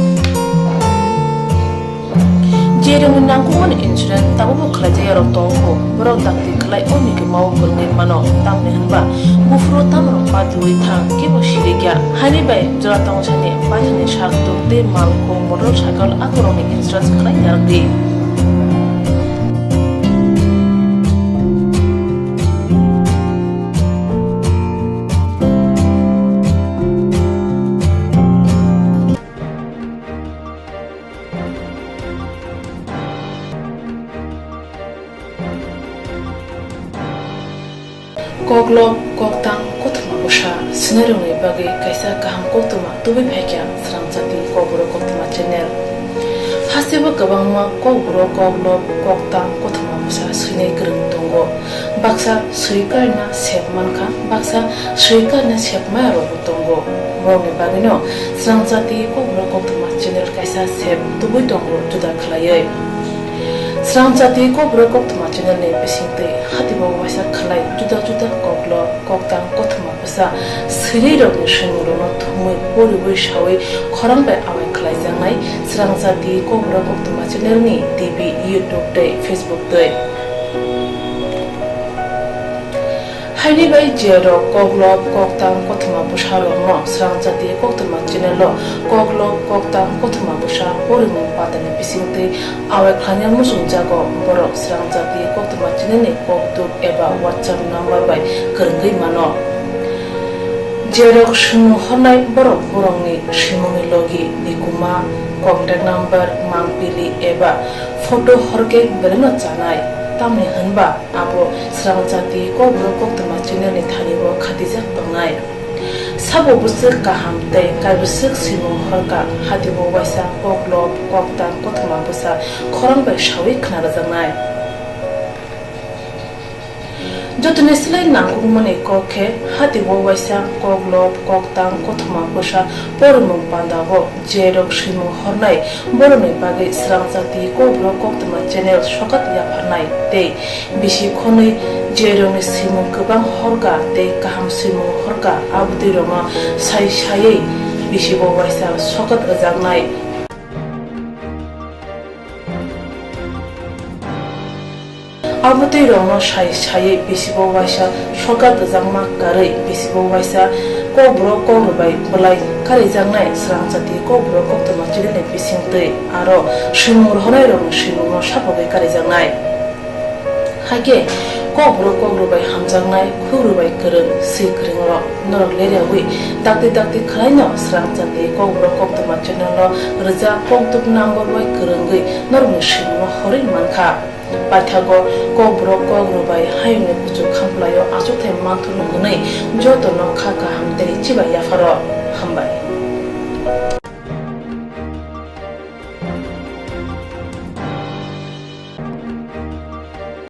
Jerokni nangkukmani insurance tabukbo khlaijak yarok tongo, borok dakti khlai o mikuma o kwrwngwi mano, tamni hwnba buphuru tamrok patiwi thang kebo sirikya. Haini bai jora tongthani paithakni sakduk tei malkhung, motorcycle akorokni insurance khlai narwkdi. Koklop, koktang, kothoma bwsa swinairokni bagwi kaisa kaham koktwma tubui phaikha Srangchati Kokborok Koktwma channel. Hasteo kwbangma kokborok, koklop, koktang, kothoma bwsa swinai kwrwng tongo. Baksa swi karina sep mankha, baksa swi karina sep maya rokbo tongo. Borokni bagwino Srangchati Kokborok Koktwma channel kaisa sep tubui tongo juda khlaiwi. Srangchati Kokborok Koktwma channel ni bisingtwi hatibo waisa khlai juda juda koklop, koktang, kothoma bwsa swinai rokni swimungrokno thumwi poriwi sawi khorang bai awai khlaijaknai Srangchati Kokborok Koktwma channel ni T V, YouTube tei Facebook twi. Haini bai jerok koklop, koktang, kothoma bwsarokno Srangchati Koktwma channel o koklop, koktang, kothoma bwsa porimung pandani bisingtwi awai khlaina muchungjago, borok Srangchati Koktwma channel ni kokduk eba WhatsApp number bai kwrwngwi mano. Jerok swimung hornai borok borokni swimungni logi, nikuma, contact number, mangpili eba photo horkhe belaino chanai. Tamni hwnba abo Srangchati Kokborok Koktwma channel ni thani o khatijak tongnai. Sabo bwswk kaham tei kaibwswk swimung horkha, hatibo waisa koklop, koktang, kothoma bwsa khorang bai sawi khna rwjaknai. Jotoni slai nangkukmani kok khe hatibo waisa koklop, koktang, kothoma bwsa porimung pandao jerok swimung hornai borokni bagwi Srangchati Kokborok Koktwma channel sokat yapharnai tei bisi khonwi jerokni swimung kwbang horkha tei kaham swimung horkha, abotwi rokno sai saiwi bisibo waisa sokat rwjaknai. Abo twi rokno sai saiwi bisibo waisa sokat rwjakma karwi bisibo waisa kokborok kokrwbai bwlai karijaknai Srangchati Kokborok Koktwma channel ni bisingtwi aro swimung rohornai rokni swimungno sapogwi karijaknai. Hakhe kokborok kokrwbai hamjaknai, khukrwbai kwrwng, swi kwrwng rok norok leriawi dakti dakti khwlaino Srangchati Kokborok Koktwma channel o rwjak kokduk number bai kwrwngwi norokni swimungno horwi mankha. Paithago kokborok kokrwbai hayungni kuchuk khamplaio achukthai manthurno hwnwi jotono kha kaham tei chibai yapharo. Hambai.